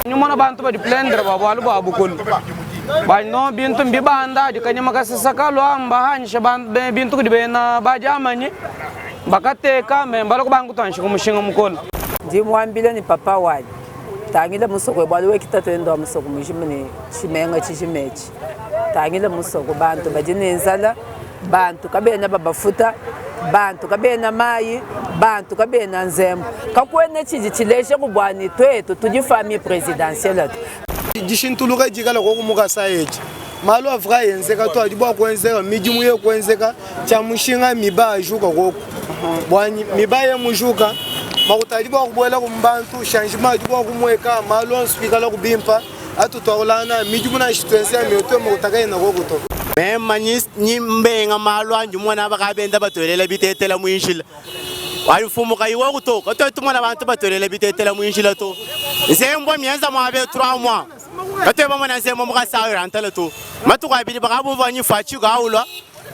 Nyumona bantu badi plaindre bua bualu bua bukulu bua no bintu mbibanda adi kanyama kasesa kalua mbahanyisha bintu kudi bena badiamanyi bakateka me mbalua kubanga kutuanyisha ku mushinga mukole. Ndi muambile ne papa wanyi tangila musoko bualu we ki tatuende wa musoko mujima ne tshimenga tshijima etshi tangila musoko bantu badi ne nzala bantu kabena babafuta bantu kabena mayi bantu kabena nzembu kakuena tshidi tshileja ku bua ne tuetu tudi famille presidentielle Dishintuluka dikala koku mu Kasai edi, malu avua enzeka to adi bua kuenzeka, midimu ye kuenzeka, tshia mushinga miba ajuka koku bua miba ye mujuka makuta adi bua kubuela ku bantu, changement adi bua kumueka, malu onso kuikala ku bimpa atu tuakulangana midimu nansha tuenza mioto makuta kaena koku to. Mema nyi mbenga malu andi mona bakabenda batuelela bitetela muinjila. Ayi mfumu kayi woku to katuena tumona bantu batuelela bitetela mu njila to. Nzembua mienza muabe 3 mois katuena bamona nzembua mu Kasai Oriental to. Matuku abidi bakabumvua nyi Fatshi kaulua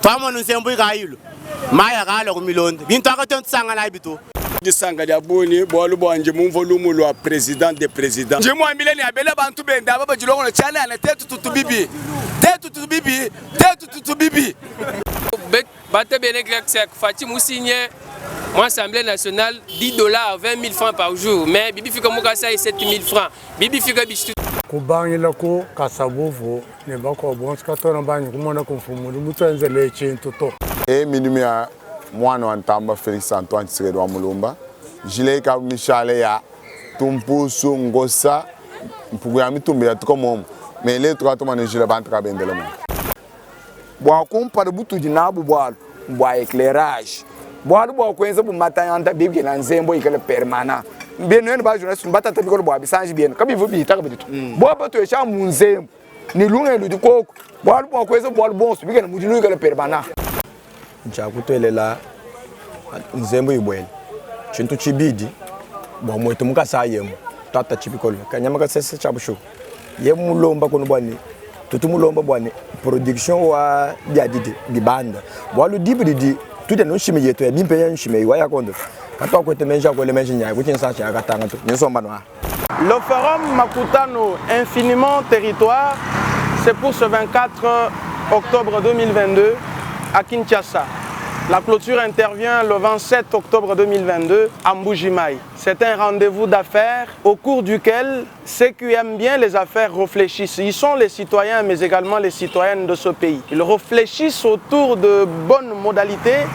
tuamona nzembu ikayilua mayi akalua ku milonda bintu aka tusangana abi to. Disanka dia bungi bualu bua ndi mumvue lumu lua president de president. Ndi muambile ne abele bantu bende aba badilongolole tshianana tetu tutu bibi tetu tutu bibi tetu tutu bibi. Bate bene grec Fatshi musinye mu Assemblée nationale 10 dollars 20 000 francs par jour mais bibi fika mu Kasai 7 000 francs bibi fika bishi. Kubangila ku Kasavuvu ne bakuabu bonso katuena banji kumona ku mfumu udi mutuenzele tshintu to. Eyi midimu ya muana wa Ntamba Felix Antoine Tshisekedi wa Mulumba, njila ikavu mishale ya tumpusu, ngosa, mpuku ya mitumba yatuka momu, mais lelu tukatumana njila bantu kabendela momu. Bua kumpala butudi nabu bualu mbua eclairage, bualu bua kuenza bu matayanta bikila nzembo ikale permanent. Bienu nuenu ba journaliste batata bikole bua bisanji bienu kabivua bihita kabidi to. Bobo batuesha mu nzembo ne lungenyi ludi koku bualu bua kuenza bualu buonso bikale mudilu wikale permanent. Ntshia kutuelela nzembu ibuele tshintu tshibidi bua muetu mu Kasayi emu tuatatshi bikole kanyama kasese tshia bushuwa ye mulomba kunu bua ne tutu mulomba bua ne production wa bia didi bibanda bualu diba didi tudia no nshimi yetu ya bimpe ya nshimi wa ya kondo katuakuete menji akwele menji nyaya kutshinsa tshia katanga tu ninsomba noa. Le forum Makutano Infiniment Territoire, c'est pour ce 24 octobre 2022 à Kinshasa. La clôture intervient le 27 octobre 2022 à Mbujimayi. C'est un rendez-vous d'affaires au cours duquel ceux qui aiment bien les affaires réfléchissent. Ils sont les citoyens, mais également les citoyennes de ce pays. Ils réfléchissent autour de bonnes modalités,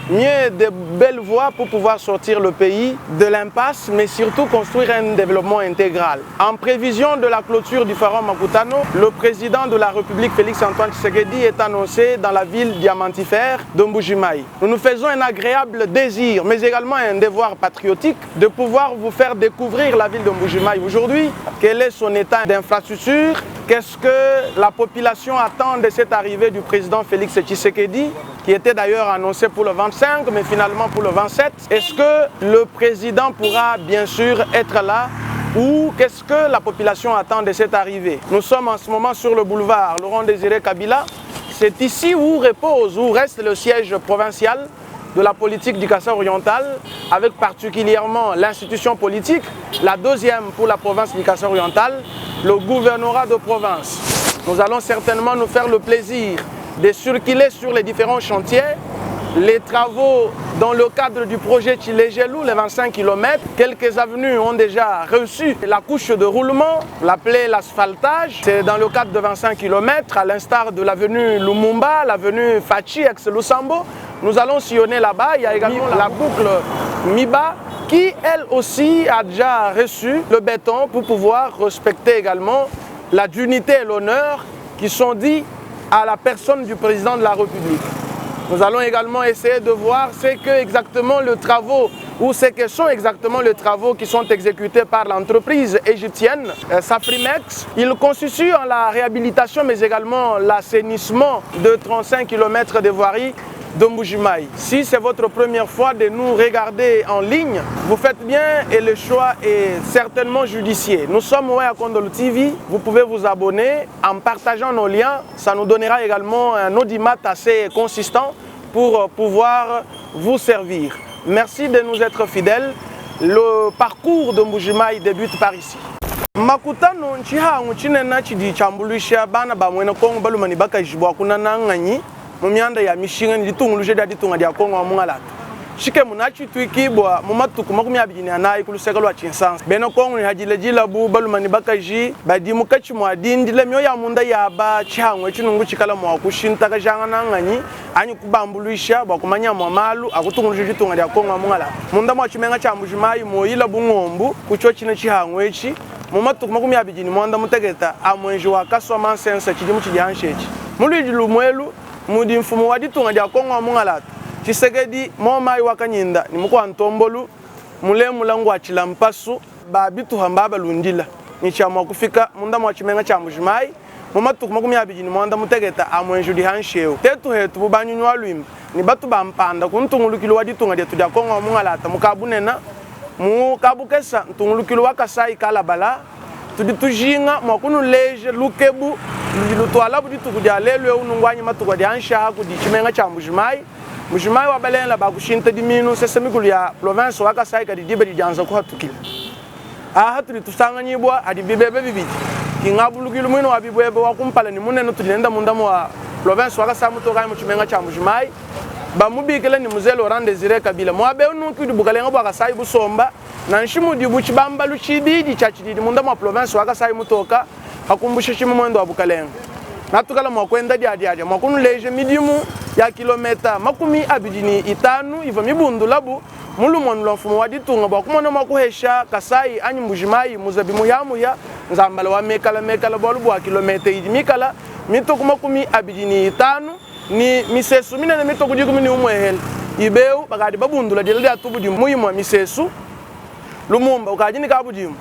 mieux de belles voies pour pouvoir sortir le pays de l'impasse, mais surtout construire un développement intégral. En prévision de la clôture du Forum Makutano, le président de la République Félix-Antoine Tshisekedi est annoncé dans la ville diamantifère de Mbujimayi. Nous nous faisons un agréable désir, mais également un devoir patriotique de pouvoir vous faire découvrir la ville de Mbujimayi aujourd'hui. Quel est son état d'infrastructure? Qu'est-ce que la population attend de cette arrivée du président Félix Tshisekedi, qui était d'ailleurs annoncé pour le 25, mais finalement pour le 27? Est-ce que le président pourra bien sûr être là ou qu'est-ce que la population attend de cette arrivée? Nous sommes en ce moment sur le boulevard Laurent Désiré Kabila. C'est ici où repose, où reste le siège provincial de la politique du Kasaï oriental, avec particulièrement l'institution politique, la deuxième pour la province du Kasaï oriental, le gouvernorat de province. Nous allons certainement nous faire le plaisir de circuler sur les différents chantiers, les travaux dans le cadre du projet Tshilejelu, les 25 kilomètres. Quelques avenues ont déjà reçu la couche de roulement, l'appelée l'asphaltage. C'est dans le cadre de 25 kilomètres, à l'instar de l'avenue Lumumba, l'avenue Fatshi, ex-Lusambo. Nous allons sillonner là-bas. Il y a également la boucle Miba qui, elle aussi, a déjà reçu le béton pour pouvoir respecter également la dignité et l'honneur qui sont dits à la personne du président de la République. Nous allons également essayer de voir ce que exactement le travaux ou ce que sont exactement les travaux qui sont exécutés par l'entreprise égyptienne Safrimex. Il constitue en la réhabilitation mais également l'assainissement de 35 kilomètres de voirie de Mbujimayi. Si c'est votre première fois de nous regarder en ligne, vous faites bien et le choix est certainement judicieux. Nous sommes Waya Kondolo TV, vous pouvez vous abonner en partageant nos liens. Ça nous donnera également un audimat assez consistant pour pouvoir vous servir. Merci de nous être fidèles. Le parcours de Mbujimayi débute par ici. Makutano ntshihangu tshinene tshidi tshiambuluisha bana ba muena Kongo balume ne bakaji bua kunananganyi mu mianda ya mishinga ne ditunguluja dia ditunga dia Kongo wa mungalata. Tshikemu natshituikibua mu matuku 24 ku luseke lua Tshinsansa. Bena Kongo ne hadiladila bu balume ne bakaji badi mukatshi mua dindila mioyo ya munda yaba tshihangu etshi nunku tshikala mua kushintakajangana nganyi anyi kubambuluisha bua kumanya amua malu a kutunguluja ditunga dia Kongo wa mungalata. Munda mua tshimenga tshia Mbuji-Mayi muoyila bu ngombu ku tshiotshina tshihangu etshi mu matuku 26 a muenji wa Kasua Mansensa tshidimu tshidi hanshi etshi. Mu luidi lumue elu mudi mfumu wa ditunga dia Kongo wa mungalata Tshisekedi Momayi wa Kanyinda ne mukua ntombolu mulemula nguatshila mpasu ba bituha mbabalundila ne tshia mua kufika munda mua tshimenga tshia Mbuji-Mayi mu matuku 26 a muenji udi hanshi eu. Tetu hetu bu ba nyunyu wa luimba ne batu ba mpanda ku ntungulukilu wa ditunga dietu dia Kongo wa mungalata mu Kabunena, mu Kabukesa ntungulukilu wa Kasai Kalabala, tudi tujinga mua kunuleja lukebu ludi lutualabu dituku dia lelu eu nungu anyi matuku adi hanshi aha kudi tshimenga tshia Mbuji-Mayi. Mbuji-Mayi wa balengela ba kushinta diminu nsese mikulu ya province wa Kasai kadi diba didianza kuhatukila. Aha tudi tusanganyibua adi bibebe bibidi, ki ngabulukilu muine wa bibuebe wa kumpala ne munene utudi nenda munda mua province wa Kasai Mutoka anyi mu tshimenga tshia Mbuji-Mayi, bamubikila ne Mzee Laurent Desire Kabila. Muaba eu nunki udi bukalenga bua Kasai busomba, nansha mudibu tshibambalu tshibidi tshia tshididi munda mua province wa Kasai Mutoka, pa kumbusha tshimuenda wa bukalenga. Natukala mua kuenda diadiadia mua kunuleja midimu ya kilometa 25 ivua mibundulabu mu lumonu lua mfumu wa ditunga bua kumona mua kuhesha Kasai anyi Mbuji-Mayi muzabi muhiamuhia nzambala wa mekala mekala bualu bua kilometa idi mikala mitue ku 25 ni misesu minene mitue ku 11 hela ibeu bakadi babundula dila dia tubudi mu imue misesu. Lumumba ukadi ne kabudimbu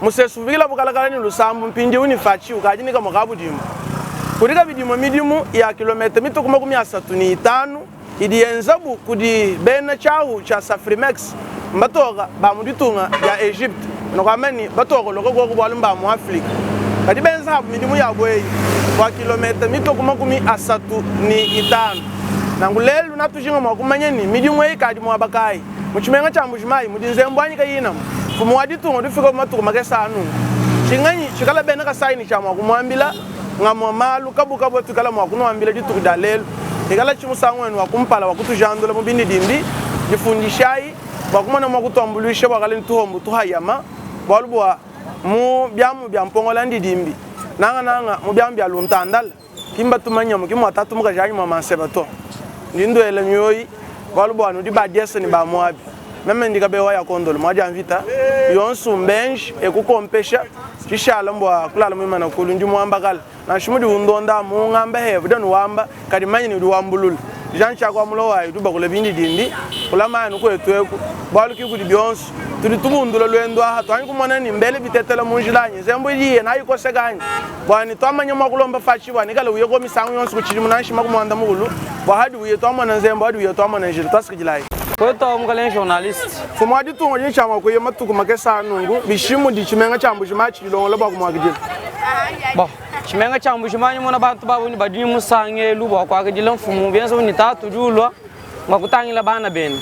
musesu uvikila bukalakala ne lusambu mpindieu ne Fatshi ukadi ne kamue kabudimbu. Kudi kabidi imue midimu ya kilometa mitue ku 35 idi yenzabu kudi bena tshiahu tshia Safrimex mbatoka ba mu ditunga dia Egypte nukuamba ne batokoloka koku bualu mba mu Afrika badi benza abu midimu yabu eyi bua kilometa mitue ku 35. Nanku lelu natujinga mua kumanya ne midimu eyi ikadi muaba kayi? Mu tshimenga tshia Mbuji-Mayi mudi nzembu anyi kayinamu? Mfumu wa ditunga udi ufika mu matuku makese aa nunku. Tshinganyi tshikala bena Kasayi ne tshia mua kumuambila? Ngamue malu kabukabu atuikala mua kunuambila dituku dia lelu. Ikalatshi musangu wenu wa kumpala wa kutujandula mu bindidimbi, difundishayi bua kumona mua kutuambuluisha bua kale ne tuhombu tuhayama bualu bua mu biamu bia mpongola ndidimbi, nangananga mu biamu bia luntandala. Ki mbatumanyamu, ki mua tatu mukaji anyi mua manseba to. Ndi nduela mioyi bualu bua nudi ba diese ne ba muabi. Meme ndi kabewa ya kondolo muadi a mvita yonsu mbenji ekukompesha tshishala mbua kulala muimana kulu ndi muamba kala. Nansha mudi undonda amu ungamba heva udi anu wamba kadi manya ne udi wambulula. Jean Tshiakwa Mulowayi udi ubakula bindidimbi kulama anu kuetu eku bualu ki kudi bionso. Tudi tubundula luendu aha tuanyi kumona ni mbele bitetela mu njila anyi nzembu idi iye nayi ikoseka anyi bua ni tuamanya mua kulomba Fatshi bua nikale uye ko misangu yonso ku tshidimu nanshi maku muanda mukulu bua hadi uye tuamona nzembu hadi uye tuamona njila. Tuasikidilayi. Kwetu awu mukalenge journaliste. Mfumu wa ditunga udi ne tshia mua kuya matuku makese a nunku bishi mudi tshimenga tshia Mbuji-Mayi tshidilongolola bua kumuakidila? Bon, tshimenga tshia Mbuji-Mayi mona bantu ba bungi badi ne musangelu bua kuakidila mfumu bienza bu ne tatu udi ulua bua kutangila bana bende.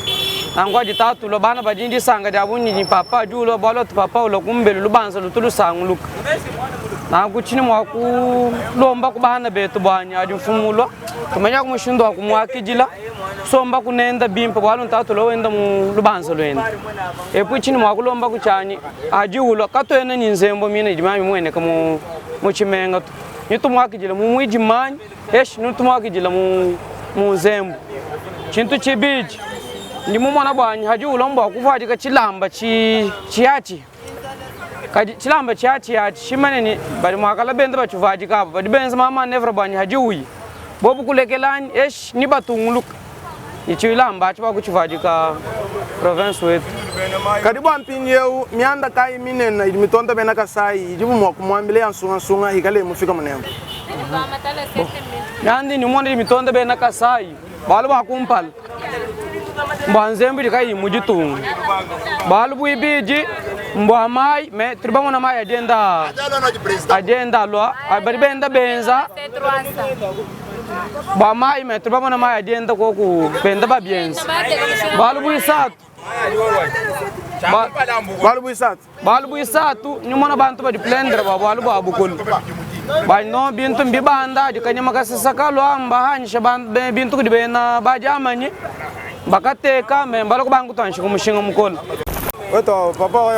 Nanku adi tatu ulua bana badi ne disanka dia bungi ne papa adi ulua bualu atu papa ulua kumbelu lubanza lutu lusanguluka. Nanku tshini mua kulomba ku bana betu buanyi adi mfumu ulua tumanyaku mushindu wa kumuakidila kusombaku nenda bimpe bualu ntatu ulua wenda mu lubanza luende. Epuis tshini mua kulomba ku tshianyi adi ulua katuena ne nzembo mine idi mimueneka mu mu tshimenga to. Ni tumuakidila mu muidima anyi eshi ni tumuakidila mu mu nzembo. Tshintu tshibidi ndi mumona buanyi hadi ulua mbua kuvuadika tshilamba tshi tshiatshi kadi tshilamba tshiatshi atshi tshimane ne badi muakala benda batshivuadika abu badi benza ma manevre buanyi hadi uyi bobu kulekela anyi eshi ni batunguluka ne tshilamba atshi bua kutshivuadika province wetu. Kadi bua mpindieu, mianda kayi minene idi mitonda bena Kasai idibu mua kumuambila ya nsungansunga ikale imufika munemu? Mianda indi mumona idi mitonda bena Kasai, bualu bua kumpala mbua nzembu idi kayiyi mu ditunga, bualu buibidi mbua mayi me tudi bamona mayi adi enda adi enda alua badi benda benza bua mayi me tudi bamona mayi adi enda koku benda babienza. Bualu buisatu. Bualu buisatu. Bualu buisatu, nyumona bantu badi plaindre bua bualu bua bukulu. Bano bintu mbibanda dikanyama kasesa kalua mbahanyisha bintu kudi bena badiamanyi bakateka me mbalua kubanga kutuanyisha ku mushinga mukole.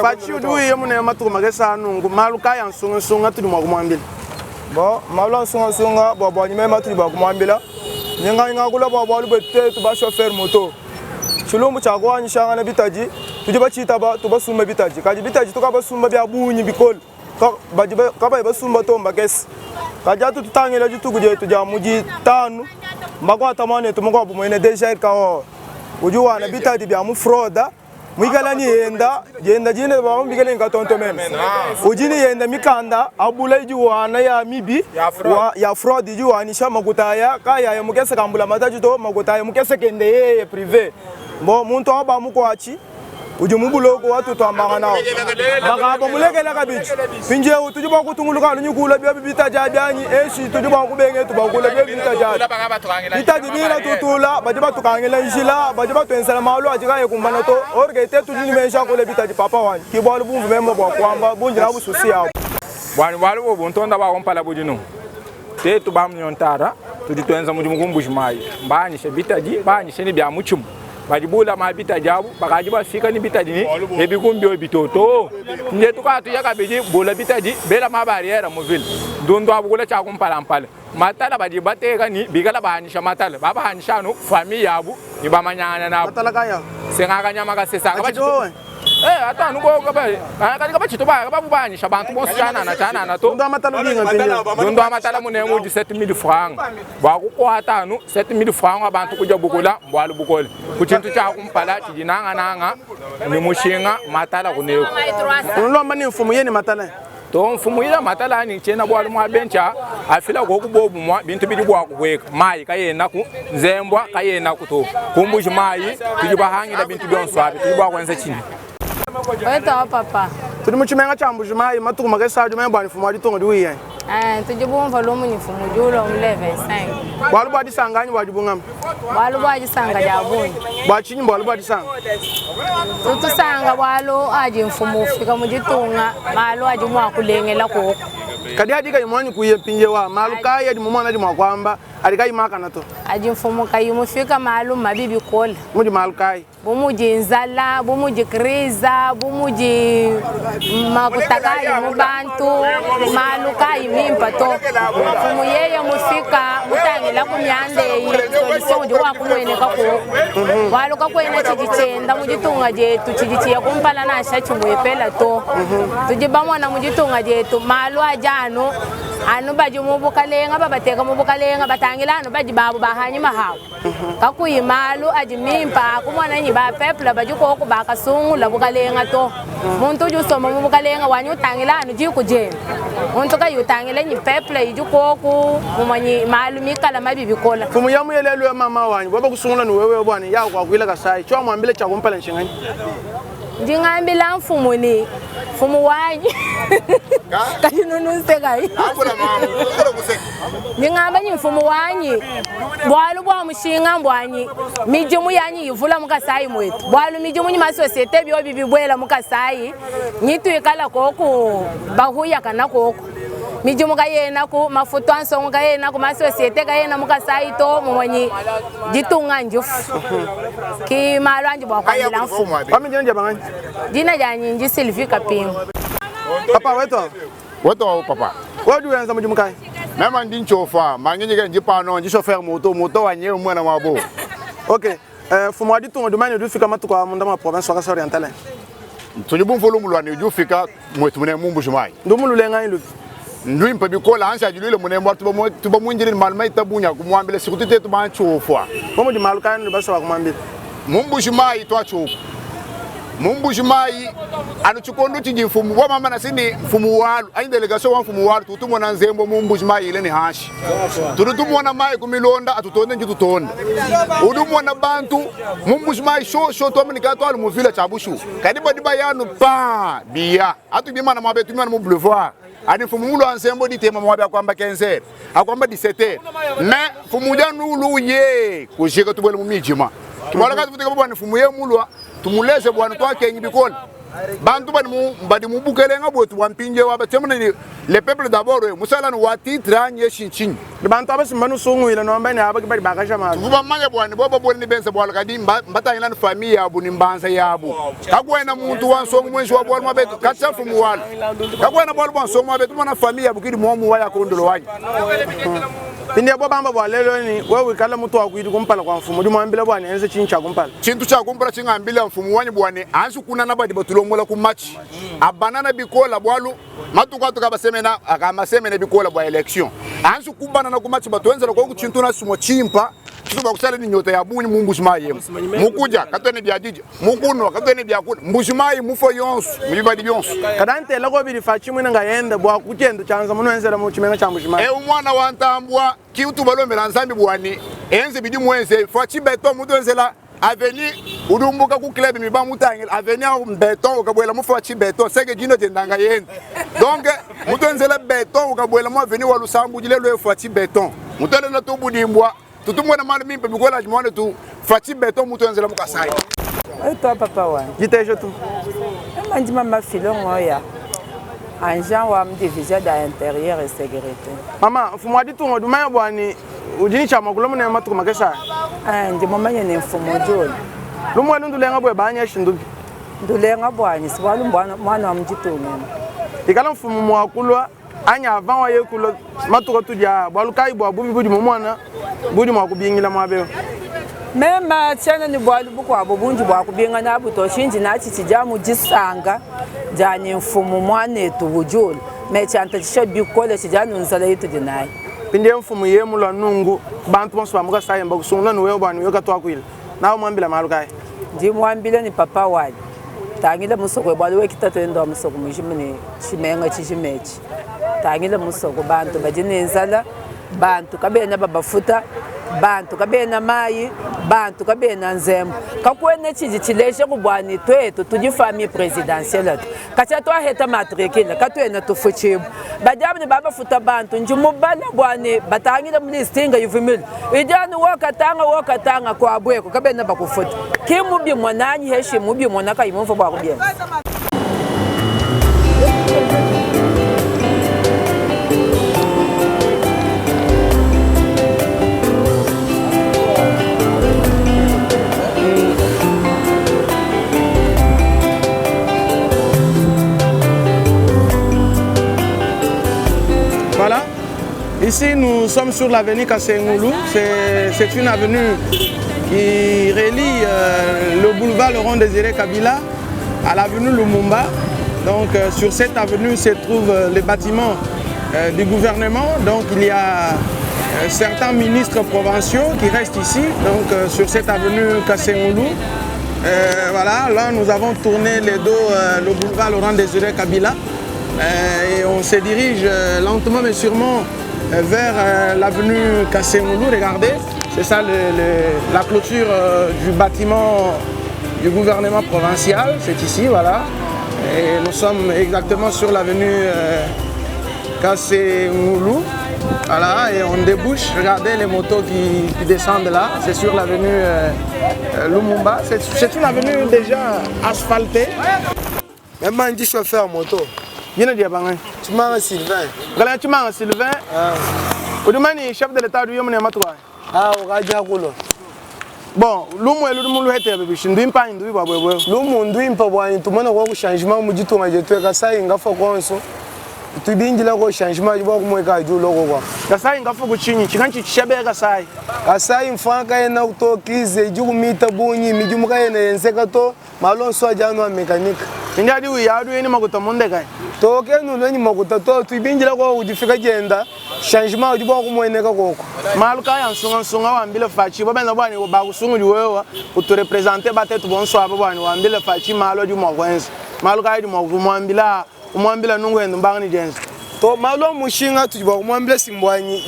Fatshi udi uya munene matuku makese a nunku, malu kayi a nsungansunga atudi mua kumuambila? Bon, malu a nsungansunga bua buanyi meme atudi bua kumuambila, ndi ngakula bua bualu buetu tuetu ba chauffeur moto. Tshilumbu tshia kuanyishangana bitadi tudi batshitaba, tubasumba bitadi, kadi bitadi tukabasumba bia bungi bikole, badi kabayi basumba to mbakese. Kadi atu tutangila dituku dietu dia mu ditanu, mbakuata muanetu mukuabu muena DGR Cahors udi wana bitadi bia mu fraude muikala ni yenda dienda dine bamubikila ni katonto meme udi ni yenda mikanda abula idi wana ya mibi ya fraude idi wanisha makuta aya kayaya mukese ka mbulamatadi to makuta aya mukese kende yeye prive bon muntu awo bamukuatshi udi mu buloko watutuambanga nawo bakaba mulekela kabidi mpindieu tudi bua kutunguluka anu nyikula biobi bitadia bianyi eshi tudi bua kubenga etu bakula biobi bitadia bitadi bina tutula badi batukangila njila badi batuenzela malu adi kayi kumbana to orge te tudi ne meji akula bitadi papa wanyi ki bualu bumvu meme bua kuamba bundi nabu susi yabu buanyi bualu bubu ntonda bua kumpala budi nunku tetu ba mnyontara tudi tuenza mudimu ku mbuji mayi mbanyishe bitadi banyishe ne bia mutshimu badi bulama bitadi abu bakadi bafika ne bitadi ne ebikumbi bitoto nje tukatuya kabidi bula bitadi bela ma barriere mu ville ndundu abu kula tshia kumpalampala matala badi bateka ni bikala bahanisha matala babahanisha anu famille yabu ni bamanyangana nabu matala kaya sengakanyama kasesanga Eh, ata anu ko kaba kadi kaba chito ba kaba bubanyisha bantu bonso tshanana tshanana to ndo amatala udinga mpindieu ndo amatala munengo udi 7000 francs bua kukuata anu 7000 francs abantu kudia bukula mbualu bukole ku tshintu tshia kumpala tshidi nangananga ne mushinga matala kuneku unulomba ni mfumu yeni matala to mfumu ila matala ani tshiena bualu mua bencha afila koku bobu mua bintu bidi bua kuhueka mayi kayenaku nzembwa kayenaku to kumbuji mayi tudi bahangila bintu bionso abi tudi bua kuenza tshinyi Wetu papa. Tudi mu tshimenga tshia Mbuji-Mayi matuku makese adi meme bua mfumu wa ditunga udi uya. Eh, tudi bumvua lumu ni mfumu udi ulua mu le 25. Bualu bua disanka anyi bua dibungama? Bualu bua disanka dia bungi. Bua tshinyi bualu bua disanka? Tutusanga bualu adi mfumu ufika mu ditunga malu adi mua kulengela kuoku. Kadi adi kayi muanyi kuya mpindiewu malu kayi adi mumona adi mua kuamba adi kayi makana to? Adi mfumu kayi mufika malu mabi bikole. Mudi malu kayi? Bu mudi nzala, bu mudi kriza, bu mudi makuta kayi mu bantu, malu kayi mimpa to. Mfumu yeye mufika mutangila ku mianda eyi, solution udi wa kumueneka kuoku. Bualu kakuena tshidi tshienda mu ditunga dietu tshidi tshiya kumpala nansha tshimuepela to. Tudi bamona mu ditunga dietu malu adi anu anu badi mu bukalenga babateka mu bukalenga batangila anu badi babu ba hanyima habu. Kakuyi malu adi mimpa akumona nyi ba peuple badi koku bakasungula bukalenga to. Muntu udi usomba mu bukalenga wanyi utangila anu diku diende. Muntu kayi utangila nyi peuple idi koku mumue nyi malu mikala mabi bikola. Mfumu ya muyelelu ya mama wanyi bua bakusungula ni wewe bua ne ya kuakuila Kasai tshiwa muambile tshia kumpala ntshinganyi? Ndi ngambila mfumu ni mfumu wanyi kadi nunusekayi ndi ngamba nyi mfumu wanyi bualu bua mushinga mbuanyi midimu yanyi ivula mu Kasai muetu bualu midimu nyi masosiete biobi bibuela mu Kasai nyi tuikala koku bahuyakana koku midimu kayenaku mafutu a nsongo kayenaku masosiete kayena mu Kasai to mumue nyi ditunga ndifu ki malu andi bua kuambila mfumu. Wami dina dia banganyi? Dina dianyi ndi Sylvie Kapingu. Papa wetu. Wetu wa papa. Wewe udi wenza mudimu kayi? Meme ndi nchofa, manginyi ke ndi pano, ndi chauffeur moto, moto wa nyewe mwana wabo. Okay. Eh, mfumu wa ditunga udi manya udi ufika matuku a munda mua province wa Kasai Oriental. Tudi bumvua lumu lua ne udi ufika mwetu mune mu Mbuji-Mayi. Ndumu lulenga lubi? Nduimpe bikole anshi adiluile mune bua tubamuindile ne malu maita bungi a kumuambila surtout tetu bantshiofua. Bu mudi malu kayi anudi basue kumuambila? Mu Mbuji-Mayi tuatshioku. Mu Mbuji-Mayi anu tshikondo tshidi mfumu bua mamana si ni mfumu walu anyi delegation wa mfumu walu tudi tumona nzembo mu Mbuji-Mayi ile ne hanshi. Tudi tumona mayi ku milonda atutonde nji tutonda. Udi umona bantu mu Mbuji-Mayi shosho tuambe ne katualu mu ville tshia bushuwa. Kadi badi bayanu pa biya atu bimana muaba etu bimana mu boulevard. Adi mfumu mulu wa nzembo ditema muaba akwamba 15 akwamba 17 mais mfumu udi anu ulu ye kujika tubuele mu midima. Kibala katufutika bua mfumu ye mulua tumuleze bua tuakengi bikole. Bantu badi mu badi mu bukelenga buetu bua mpindieu aba tshiamuna ne le peuple d'abord eh, musala ne wa titre anyi eshi ntshinyi? Bantu aba simba nusunguila nuamba ne aba ke badi bakaja malu. Tuvua bamanye bua ne bobo buele ne benza bualu kadi mbatangila ne famille yabu ne mbanza yabu. Kakuena muntu wa nsongo muenji wa bualu muabetu katshia mfumu walu. Kakuena bualu bua nsongo muabetu mona famille yabu kidi muomu wa ya kondolo wanyi. Mpindieu bo bamba bua lelu ne wewe wikala mutuakuidi kumpala kua mfumu udi muambila bua ne enze tshinyi tshia kumpala? Tshintu tshia kumpala tshingambila mfumu wanyi bua ne anji kunana badi batulombola ku matshi abanana bikola bualu matuku atu kabasemena akamasemene bikola bua election anji kubanana ku matshi batuenzela koku tshintu na tshimue tshimpa tshitu bakusala ne nyota ya bungi mu mbuji mayi emu mukudia katuena bia didia mukunua katuena bia kunua mbuji mayi mufua yonso mu bibadi bionso Kada ntela ko bidi fatshi muina ngayenda bua kutshienda tshianza munuenzela mu tshimenga tshia mbuji mayi. Eu muana wa ntambua ki utu balombela Nzambi bua ne enze bidi muenze fatshi beton mutuenzela Avenue udi umbuka ku club miba mutangila avenue au beton ukabuela mu fatshi beton seke dino diendanga yende donc mutuenzela beton ukabuela mu avenue wa lusambu dilelo e fatshi beton mutuelela tubudimbwa tutumona malu mimpe bikola muana tu fatshi beton mutuenzela mu Kasai Toi papa wanyi. Jitejo tu. Mama ndi mama Filongo ya agent wa mu division da intérieur et sécurité. Mama, mfumu wa ditunga udi umanya bua ne udi ne tshia makula munene matuku makese aya? Eh, ndi mumanye ne mfumu udi ulu. Lumuenu ndulenga bueba anyi eshi ndubi? Ndulenga buanyi, si bualu mwana wa mu ditunga emu. Ikala mfumu mua kulua anyi avant wa ye kulua matuku atudi aa, bualu kayi bua bubi budi mumona budi mua kubingila muaba eu? Mema tshiena ne bualu bukuabu bundi bua kubinga nabu to, tshindi natshi tshidi amu disanka dia ne mfumu muanetu udi ulu me tshiantatshisha bikole tshidi anu nzala itudi nayi. Mpindieu mfumu yeye mulua nunku, bantu bonso ba mu Kasai mbakusungula ne wewe bua ne wewe katuakuila. Nawe muambila malu kayi? Ndi muambila ne papa wanyi, tangila musoko bualu wewe ki tatuende wa musoko mujima ne tshimenga tshijima etshi. Tangila musoko, bantu badi ne nzala, bantu kabena babafuta, bantu kabena mayi, bantu kabena nzembu. Kakuena tshidi tshileja ku bua ne tuetu tudi famille presidentielle to. Katshia tuaheta matricule katuena tufutshibua. Badi abu ne babafuta bantu, ndi mubala bua ne batangila mu listinga ivua mile idi anu wakatanga wakatanga kuabu eku kabena bakufuta. Ki mubimona anyi heshi mubimona kayi mumvua bua kubienza. Voilà. Ici, nous sommes sur l'avenue Kasengulu. C'est une avenue qui relie euh, le boulevard Laurent Désiré Kabila à l'avenue Lumumba. Donc, euh, sur cette avenue se trouvent euh, les bâtiments du gouvernement. Donc, il y a certains ministres provinciaux qui restent ici, donc sur cette avenue Kasengulu. Voilà, là nous avons tourné les dos le boulevard Laurent Désiré Kabila et on se dirige lentement mais sûrement vers l'avenue Kasengulu. Regardez, c'est ça le, le, la clôture du bâtiment du gouvernement provincial, c'est ici, voilà. Et nous sommes exactement sur l'avenue Kasengulu. Voilà, et on débouche. Regardez les motos qui, qui descendent là. C'est sur l'avenue euh, Lumumba. C'est une avenue déjà asphaltée. Meme ndi chauffeur moto. Jina dia bangai. Chimanga Sylvain. Ngala Chimanga Sylvain. Ah. Udi mani chef de l'état du yomne matwa. Ah, ukaja kulo. Bon, lumu elu lumu luhete bibishi ndwimpa ndwi bwa bwebwe. Lumu ndwimpa bwa tumona kwa changement mu ditunga jetu Kasai ngafa konso. Tubingila ko changement bwa kumweka juu loko kwa. Kasai ngafa kuchinyi chikanchi chishabe Kasai. Kasai mfanka yena kuto crise jukumita bunyi midimu kayena yenzeka to malonso aja anu mekanika. Ndi adi uya adi ni makuta monde kai. To ke nu ni makuta to tubingila ko udifika jenda changement udi bwa kumweneka koko. Malu kaya nsunga nsunga wambile fachi babenda bwani bakusunguli wewe uturepresente batetu bonso abo bwani wambile fachi malu adi mwa kwenza. Malu kaya di mwa kumwambila umwambila nungu endo mbangani jenza. To malu a mushinga tudi bua kumwambila simbwanyi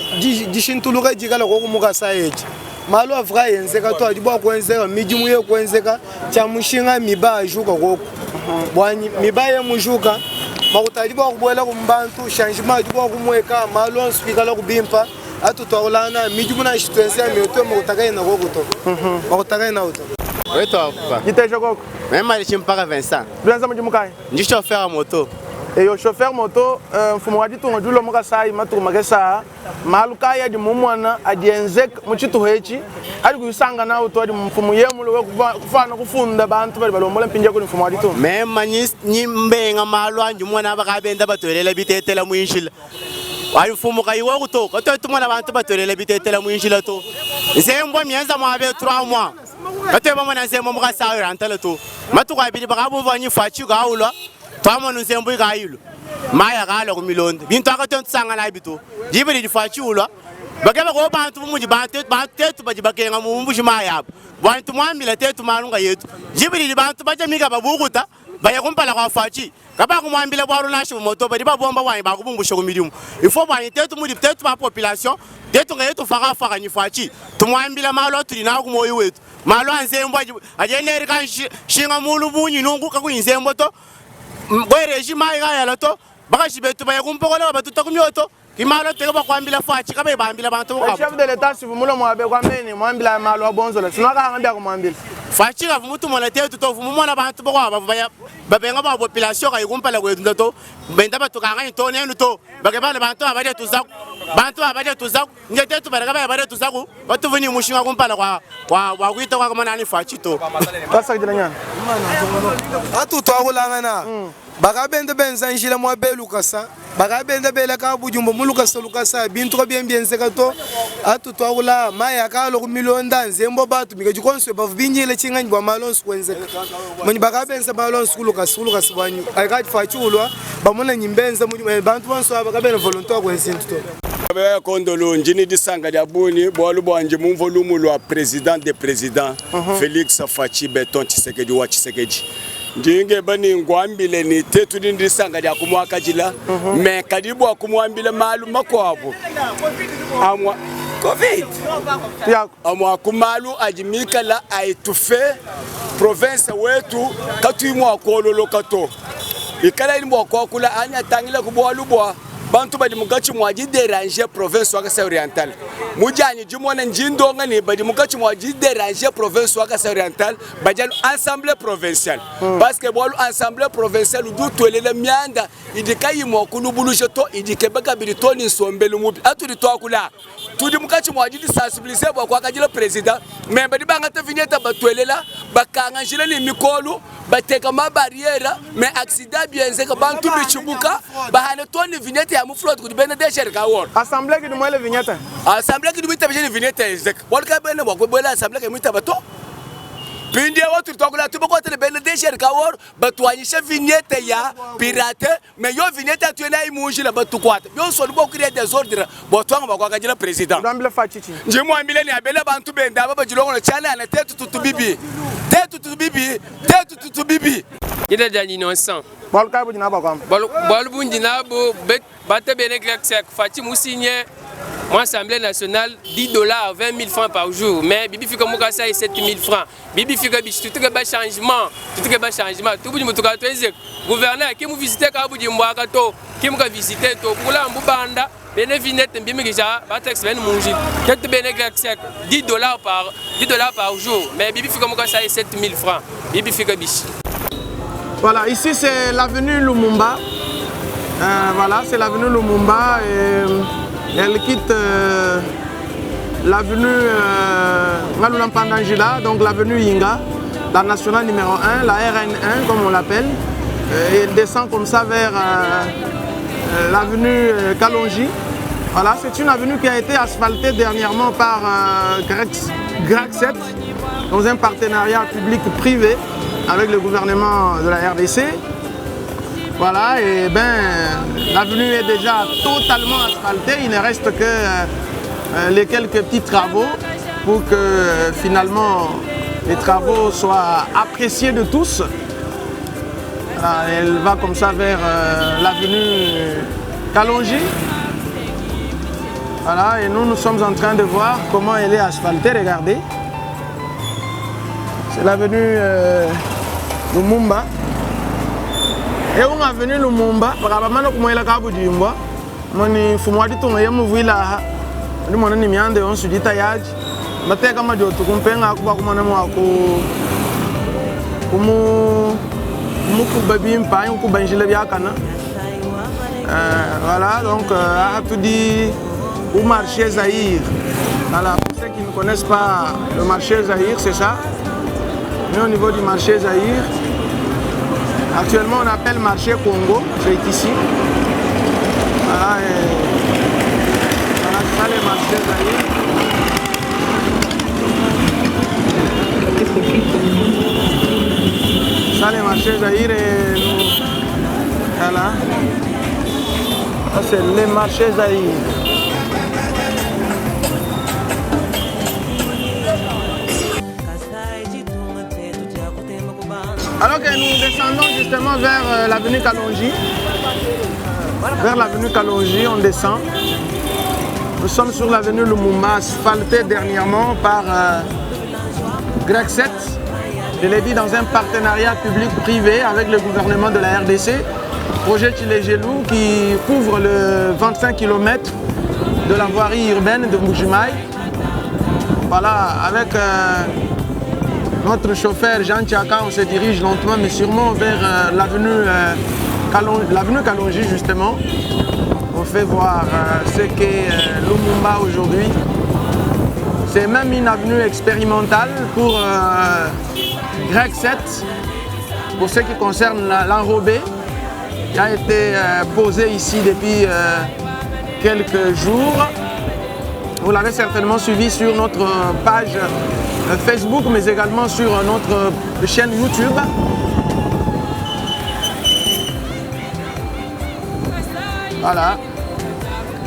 dishintuluka dikala koku mu Kasai edi malu avua yenzeka to adi bua kuenzeka midimu ye kuenzeka tshia mushinga miba ajuka koku bwanyi miba ye mujuka makuta adi bua kubuela ku bantu changement adi bua kumueka malu onso kuikala kubimpa atu tuakulana midimu nashi tuenzea mioto makuta kayena koku to makuta kayena to. Wetu papa. Diteja koko. Meme Malichi mpaka Vincent. Tuenza mudimu kayi? Ndi chauffeur ya moto. Eyo chauffeur moto euh, mfumu wa ditunga udi ulua mu Kasayi matuku makese aa malu kayi adi mumona adi enzeka mu tshituha etshi adi kuyisanga nawu to adi mfumu ye mulue kufana kufunda bantu badi balombola mpindieu kudi mfumu wa ditunga. Meme nyi mbenga malu andi mona bakabenda batuelela bitetela mu njila. Ayi mfumu kayi woku to katuena tumona bantu batuelela bitetela mu njila to. Nzembua mienza muabe 3 mois. Katuena bamona nzembua mu Kasayi oriental to. Matuku abidi bakabumvua nyi Fatshi kaulua twamona nzembu ikayilua. Mayi akalua ku milonda. Bintu aka tuena tusangana abi to. Diba didi Fatshi ulua bakeba ko bantu bu mudi bantu tetu badi bakenga mu mbuji mayi abu. Bua tumuambila tetu malu nkayetu. Diba didi bantu badia mikaba bukuta baya kumpala kua Fatshi. Kabakumuambila bualu nansha bumue to, badi babomba buanyi bakubumbusha ku midimu. Il faut buanyi tetu mudi tetu ba population tetu nkaye tufakafaka nyi Fatshi tumuambila malu atudi nawu ku muoyo wetu, malu a nzembu adi adi enerika nshinga mulu bungi nunku kakuyi nzembu to, bue regime ayi kayala to, bakaji betu baya ku mpokolo babatuta ku mioto. Ki malu atuteka bua kuambila Fatshi kabayi bambila bantu bakuabu. Chef de l'etat sivu mulomo wabe kwa meni muambila malu a bonzola sinwakahanga bia kumuambila. Fatshi kavua mutumona tetu to, uvua mumona bantu bakuabu bavua baya babenga bua population kayi kumpala kuetu to, benda batukanganya to nenu to, bakeba ne bantu aba badia tuzaku, bantu aba badia tuzaku, nje tetu badi kabayi badia tuzaku batuvua ne mushinga kumpala kua kua bua kuita kua kumona ne Fatshi to. Twasakidila nyana. Atu tuakulangana bakabenda benza njila muaba lukasa bakabenda bela kabudimbu mu lukasa lukasa bintu kabiena bienzeka to atu tuakula mayi akalua ku milonda nzembo batu mikadi konso bavua bindile tshinganyi bua malu onso kuenzeka manyi bakabenza malu onso ku lukasa ku lukasa buanyi akadi fatshi ulua bamona nyi mbenza mudimu eh, bantu bonso aba kabena volonte wa kuenza tshintu to. Baya Kondolo ndi ne disanka dia bungi bualu bua ndi mumvue lumu lua president de president Felix Fatshi Beton Tshisekedi wa Tshisekedi. Ndi ngeba ne nguambile ne te tudi ne disanka dia kumuakadila me kadi bua kumuambila malu makuabu amua Covid amua ku malu adi mikala aetufe province wetu katuyi mua kuololoka to ikalayi ne bua kuakula anyi atangila ku bualu bua bantu badi munkatshi mua dideranger province wa Kasai Oriental. Mu dianyi dimona ndi ndonga ne badi munkatshi mua dideranger province wa Kasai Oriental badi anu assemblée provinciale mm. parce que bualu assemblée provinciale udi utuelela mianda idi kayi mua kulubuluja to idi ikeba kabidi to ne nsombelu mubi atudi tuakula tudi munkatshi mua didisensibiliser bua kuakadila president me badi bangata vignette batuelela bakanga njila ne mikolu bateka ma barriere me accident bienzeka bantu bitshibuka bahane to ne vignette ya mu flotte kudi bena DGR kawor assemblée kidi muele vignette assemblée kidi muitabije ne vignette ezeka bualu kabena bua kubuela assemblée kamuitaba to mpindieu tudi tuakula tubakuata ne bena DGR kawor batuanyisha vignette ya pirate me yo vignette atuye nayi mu njila batukuata bionso adi bua kuria desordre bua tuanga bua kuakajila president ndi muambile ne abela bantu bende aba badilongola tshianana tetu tutu bibi tetu tutu bibi tetu tutu bibi Dina dia Innocent. Bualu kayi budi nabu akuamba? Bualu bundi nabu bata bene grec Fatshi musinye mu Assemblée nationale 10 dollars 20 000 francs par jour mais bibi fika mu Kasai 7 000 francs bibi fika bishi tutuke ba changement tutuke ba changement tubudi mutuka tuenze gouverneur ki mu visiter ka budi mbwaka to ki mu ka visiter to kula mbubanda bene vignette mbimikisha ba taxe bene munji tetu bene grec 10 dollars par 10 dollars par jour mais bibi fika mu Kasai 7 000 francs bibi fika bishi. Voilà, ici c'est l'avenue Lumumba. Euh, voilà, c'est l'avenue Lumumba et elle quitte euh, l'avenue euh, Ngalula Mpandangila, donc l'avenue Yinga, la nationale numéro 1, la RN1 comme on l'appelle. Et elle descend comme ça vers euh, l'avenue Kalonji. Voilà, c'est une avenue qui a été asphaltée dernièrement par euh, GRAC 7 dans un partenariat public-privé avec le gouvernement de la RDC. Voilà, et ben l'avenue est déjà totalement asphaltée. Il ne reste que euh, les quelques petits travaux pour que euh, finalement les travaux soient appréciés de tous. Voilà, elle va comme ça vers euh, l'avenue Kalonji. Voilà, et nous, nous sommes en train de voir comment elle est asphaltée. Regardez. C'est l'avenue euh, Lumumba. Et on avenue Lumumba, bakabamana kumuela kabudimbwa moni mfumu wa ditunga ye muvuila aha ndi mona ni mianda yonso idi tayaji bateka madioto kumpenga aku bua kumona mua ku Kumukuba bimpe anyi kukuba njila biakana. Voilà, donc tudi au marché Zaïre. Voilà, pour ceux qui ne connaissent pas le marché Zaïre, c'est ça. On est au niveau du marché Zaïre. Actuellement, on appelle marché Congo, c'est ici. Voilà, et voilà, c'est ça le marché Zaïre. Ça, le marché Zaïre et nous. Voilà. Ça, c'est le marché Zaïre. Alors que nous descendons justement vers l'avenue Kalonji. Vers l'avenue Kalonji, on descend. Nous sommes sur l'avenue Lumumba, asphaltée dernièrement par Grec 7. Je l'ai dit, dans un partenariat public-privé avec le gouvernement de la RDC. Projet Tshilejelu qui couvre le 25 kilomètres de la voirie urbaine de Mbuji-Mayi. Voilà, avec notre chauffeur Jean Tchaka, on se dirige lentement mais sûrement vers l'avenue Kalonji justement. On fait voir ce qu'est Lumumba aujourd'hui. C'est même une avenue expérimentale pour Grec 7, pour ce qui concerne l'enrobé, qui a été posé ici depuis quelques jours. Vous l'avez certainement suivi sur notre page Facebook, mais également sur notre chaîne YouTube. Voilà.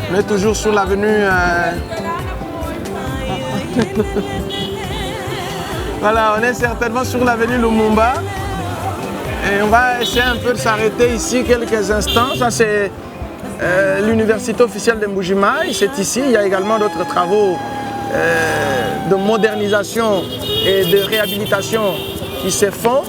On est toujours sur l'avenue Voilà, on est certainement sur l'avenue Lumumba. Et on va essayer un peu de s'arrêter ici quelques instants. Ça, c'est l'université officielle de Mbuji-Mayi. C'est ici. Il y a également d'autres travaux de modernisation et de réhabilitation qui se font.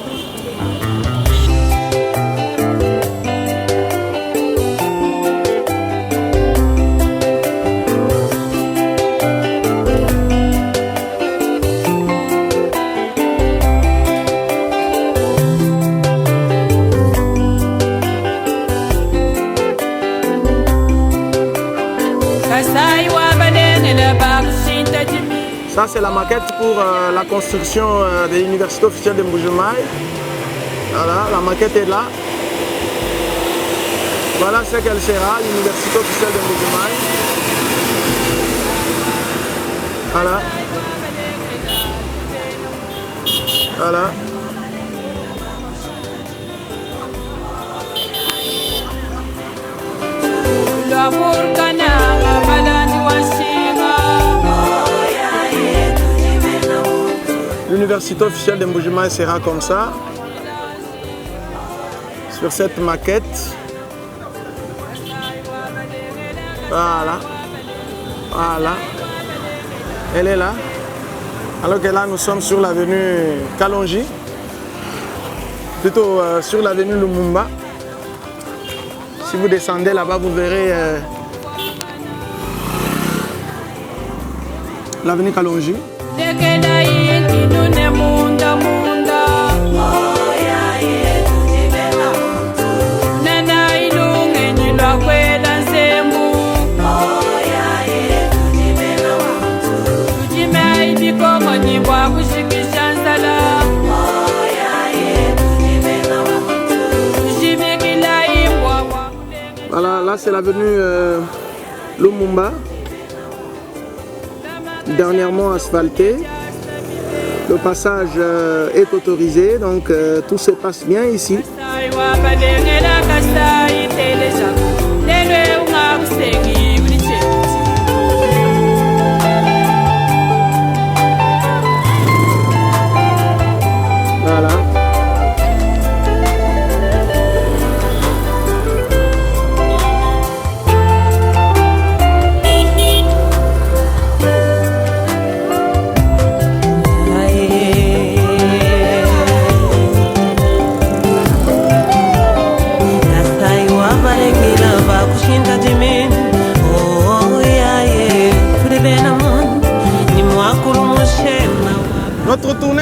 Ça, c'est la maquette pour la construction de l'université officielle de Mbuji-Mayi. Voilà, la maquette est là. Voilà ce qu'elle sera, l'université officielle de Mbuji-Mayi. Voilà. Voilà. L'université officielle de Mbuji-Mayi sera comme ça, sur cette maquette. Voilà. Voilà. Elle est là. Alors que là, nous sommes sur l'avenue Kalonji. Plutôt sur l'avenue Lumumba. Si vous descendez là-bas, vous verrez l'avenue Kalonji. Voilà, là c'est l'avenue Lumumba, dernièrement asphaltée. Le passage est autorisé, donc tout se passe bien ici. Voilà.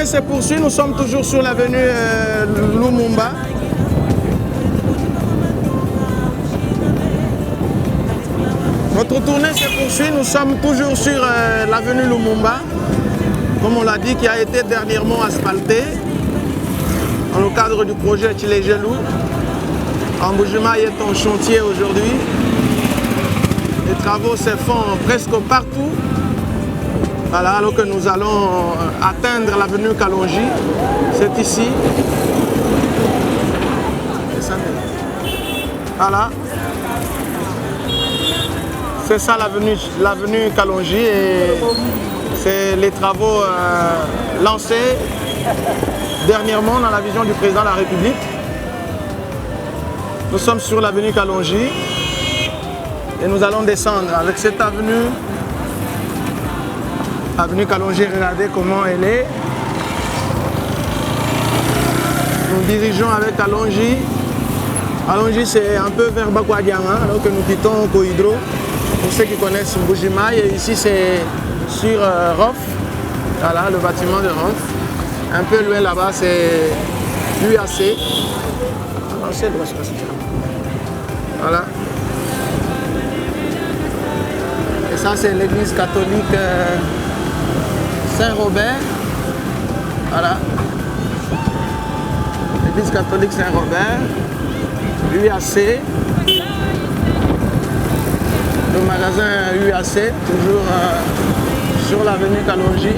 tournée se poursuit. Nous sommes toujours sur l'avenue euh, Lumumba. Notre tournée se poursuit. Nous sommes toujours sur euh, l'avenue Lumumba, comme on l'a dit, qui a été dernièrement asphaltée dans le cadre du projet Tchilegelou. Mbujimayi est en chantier aujourd'hui. Les travaux se font presque partout. Voilà, alors que nous allons euh, atteindre l'avenue Kalonji. C'est ici. Voilà. C'est ça l'avenue, l'avenue Kalonji et c'est les travaux euh, lancés dernièrement dans la vision du président de la République. Nous sommes sur l'avenue Kalonji et nous allons descendre avec cette avenue. Avenue Kalonji, regardez comment elle est. Nous dirigeons avec Kalonji. Kalonji, c'est un peu vers Bakwadianga, alors que nous quittons Kohydro. Pour ceux qui connaissent Mbujimayi, et ici c'est sur euh, Rof. Voilà, le bâtiment de Rof. Un peu loin là-bas, c'est l'UAC. Voilà. Et ça, c'est l'église catholique euh, Saint-Robert. Voilà. L'église catholique Saint-Robert. UAC. Le magasin UAC, toujours euh, sur l'avenue Kalonji.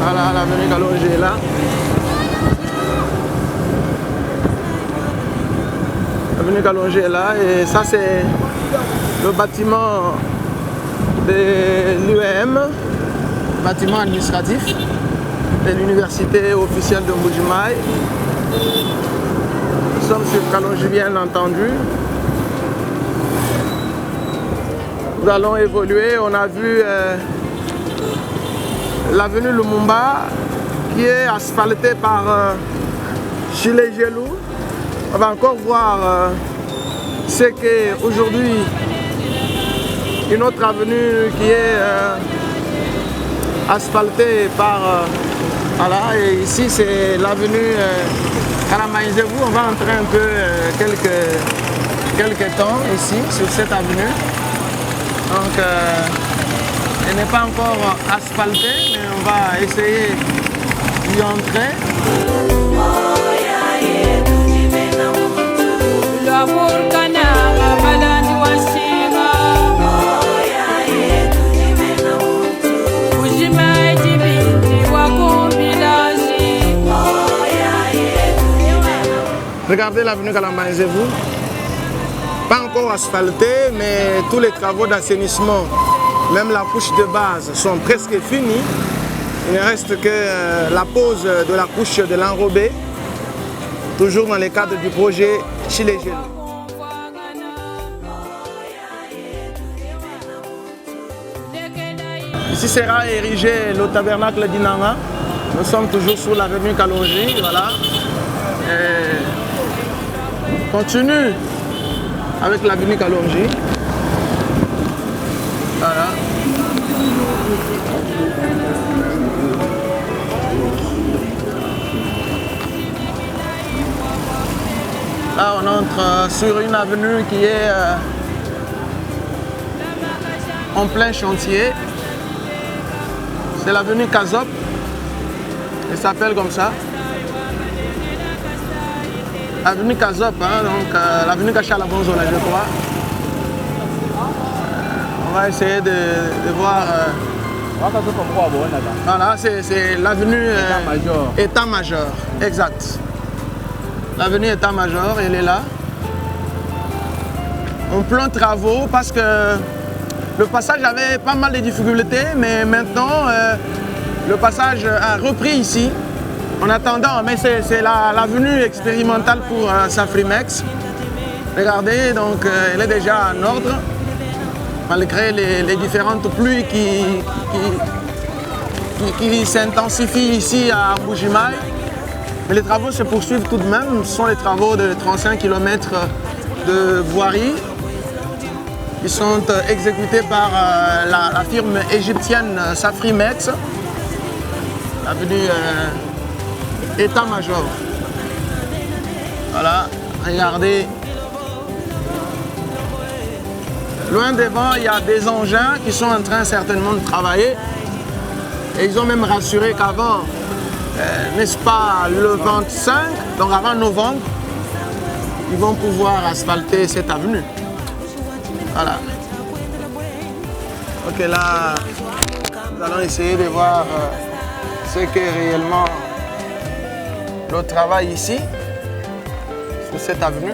Voilà, l'avenue Kalonji est là. L'avenue Kalonji est là et ça c'est le bâtiment de l'UEM, bâtiment administratif de l'université officielle de Mbujimayi. Nous sommes sur Kalonji bien entendu. Nous allons évoluer. On a vu euh, l'avenue Lumumba qui est asphaltée par euh, Chile Gelou. On va encore voir euh, ce qu'est aujourd'hui une autre avenue qui est euh, asphaltée par... Euh, voilà, et ici c'est l'avenue euh, On va entrer un peu euh, quelques, quelques temps ici sur cette avenue. Donc elle n'est pas encore asphaltée, mais on va essayer d'y entrer. Regardez l'avenue Kalambanzevou. Pas encore asphaltée, mais tous les travaux d'assainissement, même la couche de base, sont presque finis. Il ne reste que euh, la pose de la couche de l'enrobé, toujours dans le cadre du projet Chile Ici sera érigé le tabernacle d'Inanga. Nous sommes toujours sur l'avenue Kalonji, voilà. Et continue avec l'avenue Kalonji. Voilà. Là, on entre euh, sur une avenue qui est euh, en plein chantier. C'est l'avenue Kazop. Elle s'appelle comme ça. Avenue Kazop, hein, donc euh, l'avenue Kachalabonzola, je crois. On va essayer de, de voir. Euh, voilà, c'est l'avenue État-Major. Exact. L'avenue État-Major, elle est là. En plein travaux parce que le passage avait pas mal de difficultés, mais maintenant, euh, le passage a repris ici. En attendant, mais c'est l'avenue expérimentale pour euh, Safrimex. Regardez, donc euh, elle est déjà en ordre, malgré les, différentes pluies qui, qui, s'intensifient ici à Mbujimayi. Mais les travaux se poursuivent tout de même. Ce sont les travaux de 35 km de voirie. Ils sont exécutés par la, la firme égyptienne Safrimex, avenue État-Major. Voilà, regardez. Loin devant, il y a des engins qui sont en train certainement de travailler. Et ils ont même rassuré qu'avant, euh, n'est-ce pas, le 25, donc avant novembre, ils vont pouvoir asphalter cette avenue. Voilà. Ok, là, nous allons essayer de voir euh, ce qu'est réellement le travail ici, sur cette avenue.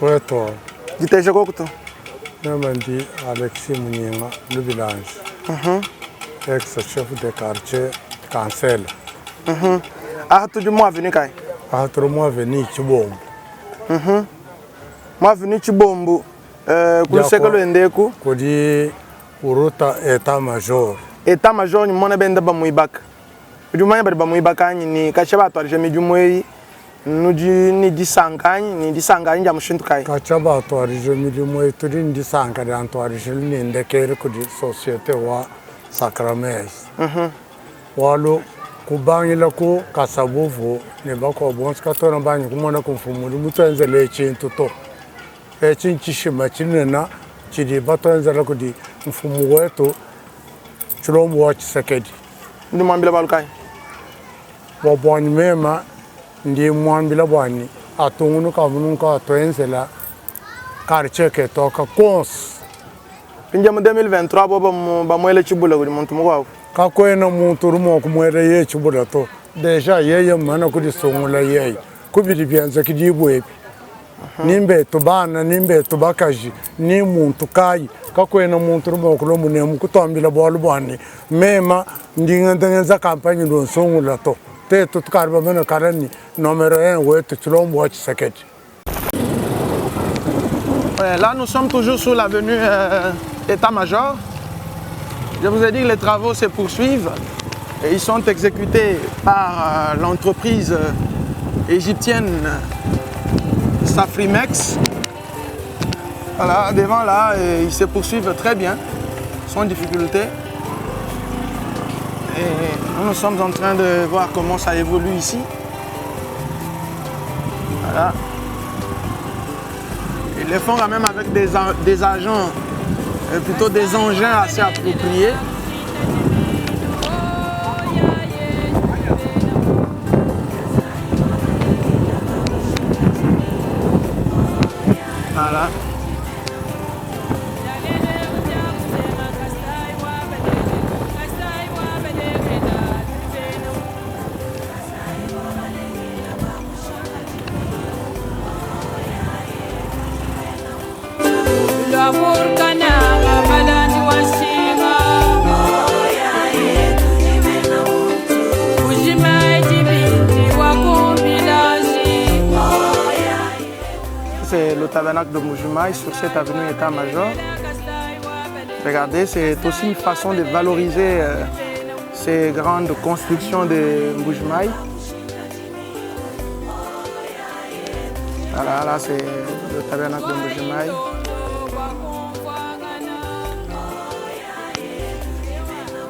Wetu Diteja kokuto. Meme ndi Alexis Munyinga Lubilange, ex chef de quartier Kansela. Aha tudi mu avenue kayi? Aha turi mu avenue Chibombo. Mu avenue Chibombo euh, ku luseke luende eku Kudi uruta etat major. Etat major nyimona benda bamuibaka. Udi mumanya badi bamuibaka anyi ni katshia batuadija midimu eyi nudi ne disanka anyi ne disanka anyi dia mushindu kayi? Katshia batuadija midimu eyi tudi ne disanka dia ntuadijilu ne ndekelu kudi societe wa Sacramez. Bualu kubangila ku Kasavubu ne bakuabu bonso katuena banji kumona ku mfumu udi mutuenzele tshintu to. Etshi ntshishima tshinene tshidi batuenzela kudi mfumu wetu Tshilombo wa Tshisekedi. Udi muambila bualu kayi? Bua buanyi mema ndi muambila bua ni atungunuka amu nunku atuenzela quartier ketu aka konso. Mpindieu mu 2023 bobo bamuele tshibula kudi muntu mukuabu. Kakuena muntu udi mua kumuela yeye tshibula to. Deja yeye mmana kudisungula yeye ku bidi bienzeka dibu ebi. Ni mbetu bana, ni mbetu bakaji, ni muntu kayi, kakuena muntu udi mua kulua munemu kutuambila bualu bua ne, mema ndi ngenda ngenza kampanye lunsungula to. Tetu tukadi bamane kala ne numero 1 wetu Tshilombo wa Tshisekedi. Ouais, là, nous sommes toujours sur l'avenue euh, État-Major. Je vous ai dit que les travaux se poursuivent et ils sont exécutés par euh, l'entreprise euh, égyptienne Safrimex. Voilà, devant là, et ils se poursuivent très bien, sans difficulté. Et nous, nous sommes en train de voir comment ça évolue ici. Voilà. Ils le font quand même avec des, des agents, euh, plutôt des engins assez appropriés. Voilà. C'est le tabernacle de Mbuji-Mayi sur cette avenue État-Major. Regardez, c'est aussi une façon de valoriser euh, ces grandes constructions de Mbuji-Mayi. Voilà, là c'est le tabernacle de Mbuji-Mayi.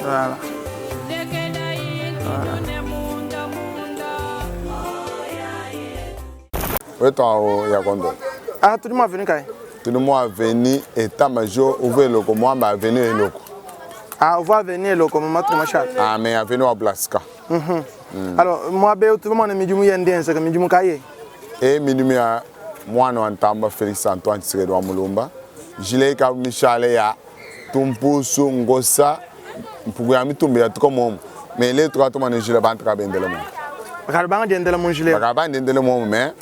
Voilà. Voilà. Wetu awo ya kondo. Ah, tudi mu avenue kayi? Tudi mu avenue Etat Major uvua Eloko muamba avenue Eloko. Ah, uvua avenue Eloko mu matuku mashale. Ah, mais avenue wa Blaska. Mm -hmm. Alors, muaba eu tuvua midimu yende yenzeka midimu kayi? E midimu ya mwana wa Ntamba Felix Antoine Tshisekedi wa Mulumba jile ikabu mishale ya tumpusu ngosa mpuku ya mitumbu ya tuka momu mais le tuka tumana njila bantu kabendele momu bakali banga diendela mu njila bakali bandendele momu mais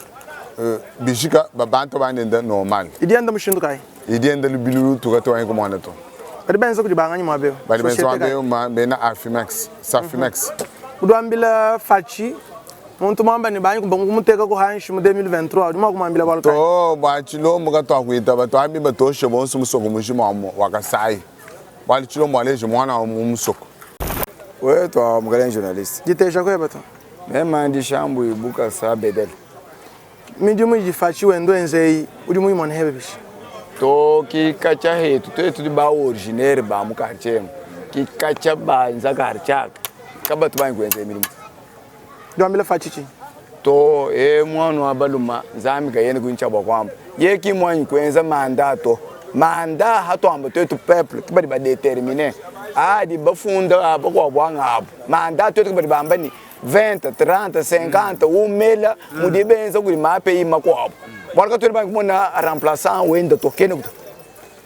euh, bijika babantu bandenda normal idi enda mushindu kayi idi enda lubilulu tuka tuwanyi kumona to badi benza kudi banganyi muaba eu badi benza muaba eu bena afimax safimax udi wambila Fatshi muntu mwamba ni banyi kumuteka ku hanshi mu 2023 udi mua kumwambila bualu kayi to bua tshilombo katuakuitaba tuambi batoshe bonso musoko mujima wa Kasai bualu tshilombo aleje mwana wa mu musoko wewe twa mukalenge journaliste jiteja kweba to mema ndi shambu ibuka sa bedel midimu idi Fatshi wendo enzeyi udi muyimona hebe bishi to kikacha hetu twetu tudi ba originaire ba mu quartier kikacha banza quartier aka kabatu banyi kuenza milimo diwambila Fatshi chi to e mwana wa baluma nzambi kayene kuncha bwa kwamba ye ki mwanyi kuenza mandat to mandat hatwamba twetu peuple kibadi ba déterminer adi bafunda aba kwa bwanga abo mandat twetu kibadi bamba ni 20 30 50 umela mudi benza kuli mape ima kwabo bwana katwele bangi kumona remplaçant wenda to kene kuto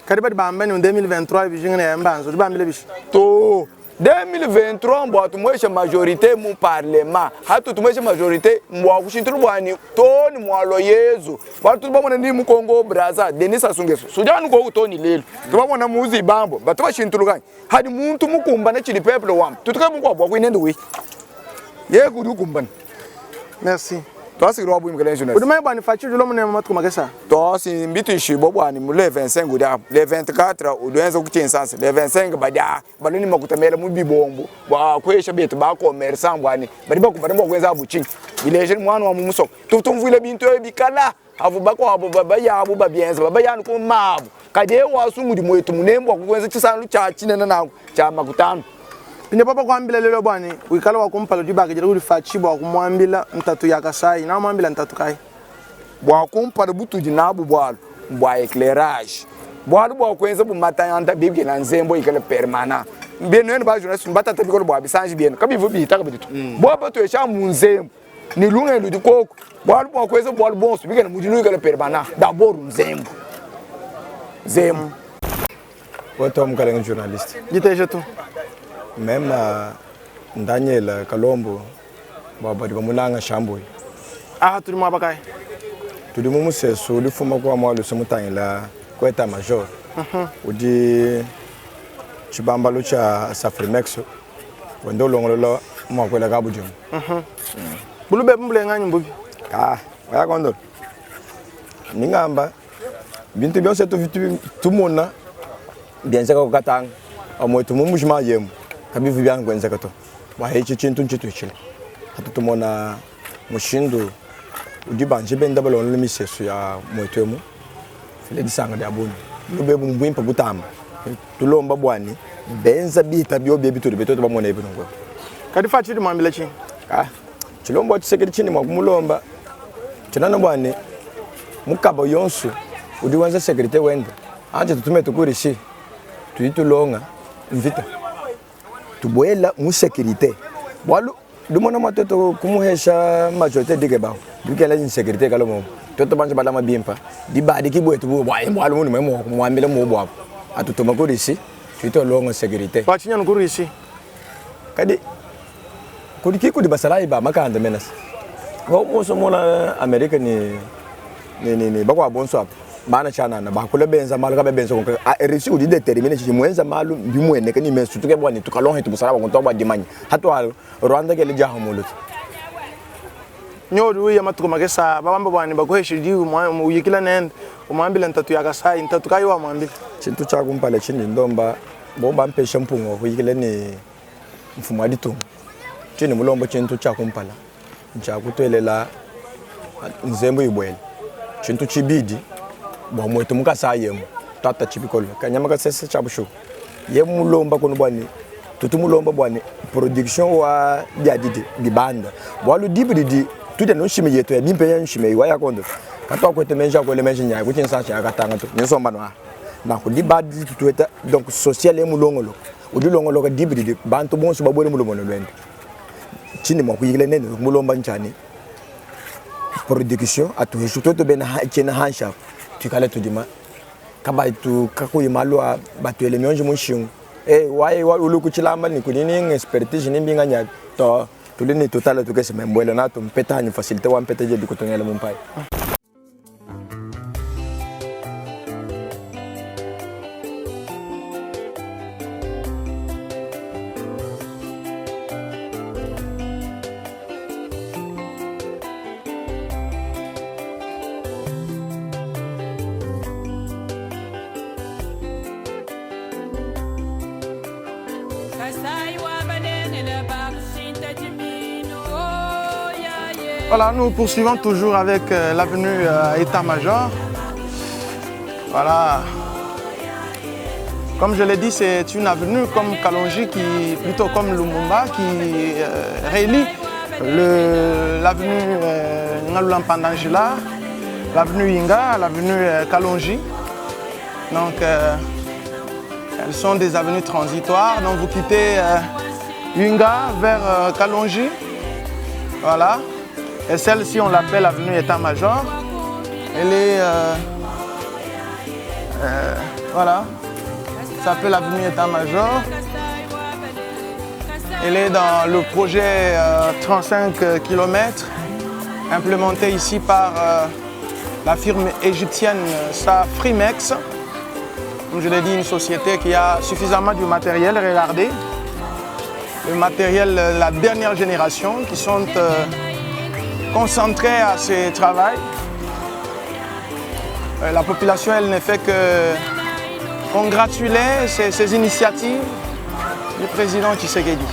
kadi badi bamba ni 2023 bijinga ya mbanzo udi bambile bishi to 2023 mbwa tumweshe majorité mu parlement hatu tumweshe majorité mbwa kushintulu bwani toni mwalo yezu batu tubamona ni mu Congo Brazza Denis Sassou Nguesso sujani ko toni lelo tubamona muzi bambo batu bashintulu kanye hadi muntu mukumbana chili peuple wam tutuka mukwa bwa kuinende wi ye kudi ukumbana merci twasikirwa bwimi kele udi manye bwani Fatshi udi lomune matuku makesa tosi mbitu ishibo bwani mu le 25 udi apo le 24 udiwenza kuchinsansa le 25 badia baloni makutamela mu bibombo bwa kwesha betu ba commerçant bwani badi bakumbana bwa kwenza buchingi bileje mwana wa mumusoko tutumvwile bintu ebi bikala avu bakwabo babayabu babyenza babayanu ku mabu kadi ewasu mudi mwetu munembo akukwenza chisanlu cha chinene nangu cha makutano pinde papa kuambila lelo bwani wikala wakumpala udi bakijila kudi Fatshi bwa kumwambila ntatu ya Kasai na mwambila ntatu kai bwa kumpala butudi nabu bwalu bwa éclairage bwalu bwa kuenza bumatayanta bibikila nzembo ikala permanent bienu enu ba journaliste batata bikolo bwa bisanji bienu kabivu bitaka bitu bwa batwesha mu nzembo ni lunge ludi koko bwalu bwa kuenza bwalu bonso bikala mudi ikala permanent d'abord nzembo nzembo wetu mukalenge journaliste jiteje tu mema Daniel Kalombo bwa badi bamunanga Shamboyi aha tudi muaba kayi tudi mu musesu udi fuma kwa mwalusi mutangila ku état major udi tshibambalu tshia Safrimex wende ulongolola mwakwela ka budimu bulube mbulenganyi mbubi ah waya kondolo ningamba bintu byonse tumona byenzeka kukatanga amwetu mu mujima yemu kabivu byangu kwenzeka to wahechi chintu nchituchile hatu tumona mushindu udi banje benda balonela misesu ya mwetu emu file disanga dia buni lube bumbwimpa butamba tulomba bwani benza bita bio bie bituli betoto bamona ebi nungwe kadi Fatshi udi mwambila chini ah chilombo chisekedi chini mwakumulomba chinana bwani mukaba yonso udi wenza sécurité wenda anje tutume tukurishi tudi tulonga mvita tubuela mu sécurité bwalu lumona matoto kumuhesha majorité dike bawo dikela insécurité kala mo toto banje balama bimpa dibadi kibwetu bu bwa bwalu munu mwe mwambile mu bwabu atutuma kurisi tuito longa sécurité wachinya nkurisi kadi kudi kikudi basalayi ba makanda menas wa muso mona amerika ni ni ni, ni bakwa bonso apa bana chanana bakula benza malu kabe benza konka a risi udi déterminer chi mwenza malu bimwene kani mesu tuke bwani tukalonhe tubusala bakonto bwa dimanya hatwa Rwanda kele jahamulu nyori uya matuku makesa babamba bwani bakuhesha di uyikila nende umwambila ntatu ya Kasai ntatu kayi wamwambila chintu chakumpala chindi ndomba bomba mpesha mpungo kuyikile ni mfumo wa ditunga chini mulombo chintu chakumpala nchakutwelela nzembo ibwele chintu chibidi bwa mwetu mukasa yemu tata chibikolo kanyama kasese chabushu ye mulomba kono bwani tutu mulomba bwani production wa dia didi dibanda bwalu dibi didi tudia no nshime yetu ya bimpe ya nshime iwa ya kondo. Katuakwete meji a kuela meji nyaya ku tshinsansa ya Katanga to, ni nsomba nua. Nanku diba adi ditu tueta donc social ye mulongoloka, udi ulongoloka diba didi bantu bonso babuele mu lumonu luende. Tshindi mua kuyikila nende kumulomba ntshia ne production atuheshe tuetu bena tshiena hanshi apu tuikale tudima kabayi tu kakuyi malu a batuele mionji mu nshingu. Eh wayi ulu ku tshilamba ni kudi ni expertise ni mbinga nya to tuli ni tutala tukese me mbuela natu mpeta hanyi facilite wa mpeta je dikutungela mu mpayi. Voilà, nous poursuivons toujours avec euh, l'avenue euh, État-Major. Voilà. Comme je l'ai dit, c'est une avenue comme Kalonji, qui, plutôt comme Lumumba, qui euh, relie l'avenue euh, Ngalulam-Pandangila, l'avenue Inga, l'avenue euh, Kalonji. Donc, euh, elles sont des avenues transitoires. Donc, vous quittez euh, Inga vers euh, Kalonji. Voilà. Et celle-ci, on l'appelle avenue État-Major. Elle est. Euh, euh, voilà. Ça s'appelle avenue État-Major. Elle est dans le projet 35 km implémenté ici par la firme égyptienne Safrimex. Comme je l'ai dit, une société qui a suffisamment du matériel, regardez. Le matériel, la dernière génération, qui sont euh, concentrés à ce travail. Euh, la population, elle ne fait que congratuler ces, ces initiatives du président Tshisekedi.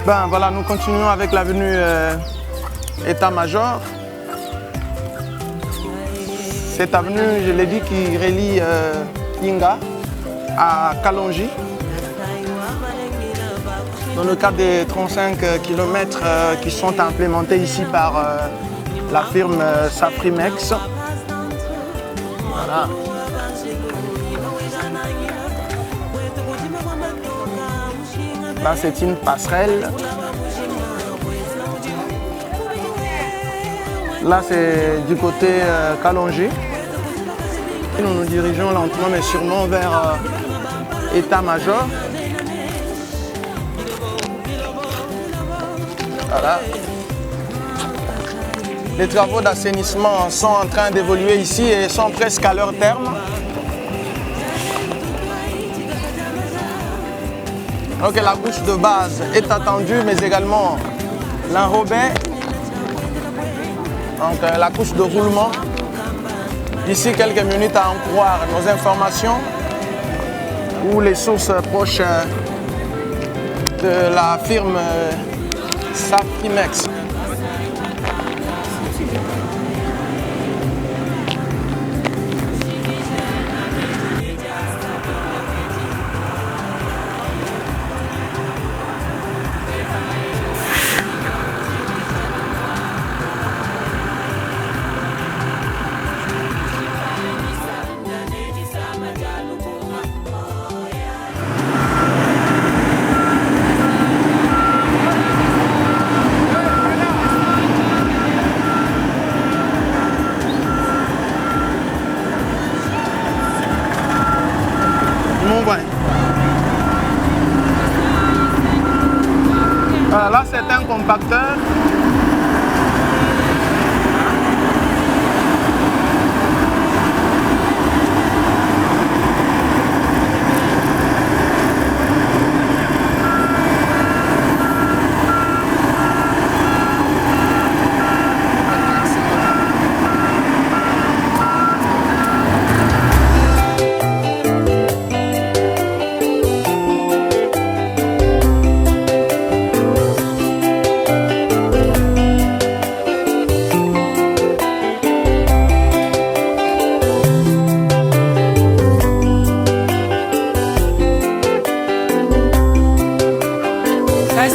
Ben voilà, nous continuons avec l'avenue euh, État-Major. Cette avenue, je l'ai dit, qui relie euh, Inga à Kalonji. Dans le cadre des 35 km euh, qui sont implémentés ici par euh, la firme Safrimex. Voilà. Là, c'est une passerelle. Là, c'est du côté euh, Kalonji. Et nous nous dirigeons lentement mais sûrement vers euh, État-Major. Voilà. Les travaux d'assainissement sont en train d'évoluer ici et sont presque à leur terme. Donc la couche de base est attendue, mais également l'enrobé, donc euh, la couche de roulement. D'ici quelques minutes à en croire nos informations ou les sources proches euh, de la firme euh, Safrimex. Voilà, là c'est un compacteur.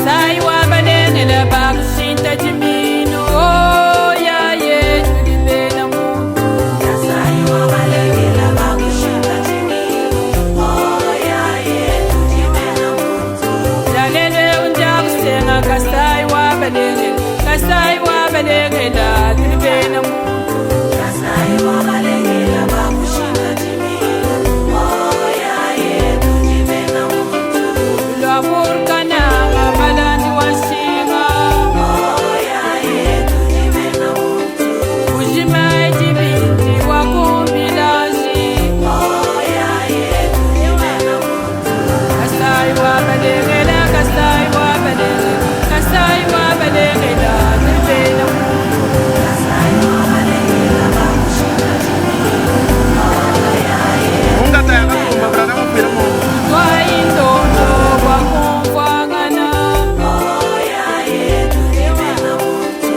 Kasai wa balengela bakushinta diminu oh yaye tudi bena muntu. Kasai wa balengela bakushinta diminu oh yaye tudi bena muntu. Jalele unja kusenga Kasai wa balengela Kasai wa balengela tudi bena muntu. Kasai wa balengela bakushinta diminu oh yaye tudi bena muntu. Lwaburkana ngabalandi washinga oh yaye tudi bena muntu. Ujima edibindi wakumbilaji oh yaye tudi bena muntu. Kasai wa balengela Kasai wa balengela Kasai wa balengela tudi bena muntu. Kasai wa balengela bakushinta diminu oh yaye Twaindondo wakumvwangana oh yaye tudi bena muntu.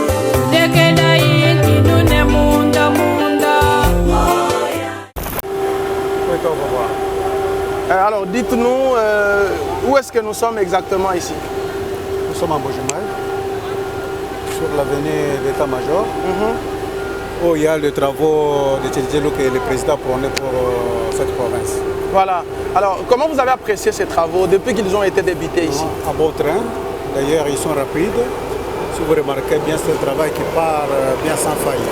Lekela inkinune munda munda oh Alors dites-nous, où est-ce que nous sommes exactement ici? Nous sommes en Mbuji-Mayi, sur l'avenue d'état-major, où il y a les travaux de Tshilejelu que le président prônait pour cette province. Voilà. Alors, comment vous avez apprécié ces travaux depuis qu'ils ont été débutés ici? À bon train. D'ailleurs, ils sont rapides. Si vous remarquez bien, c'est un travail qui part bien sans faille.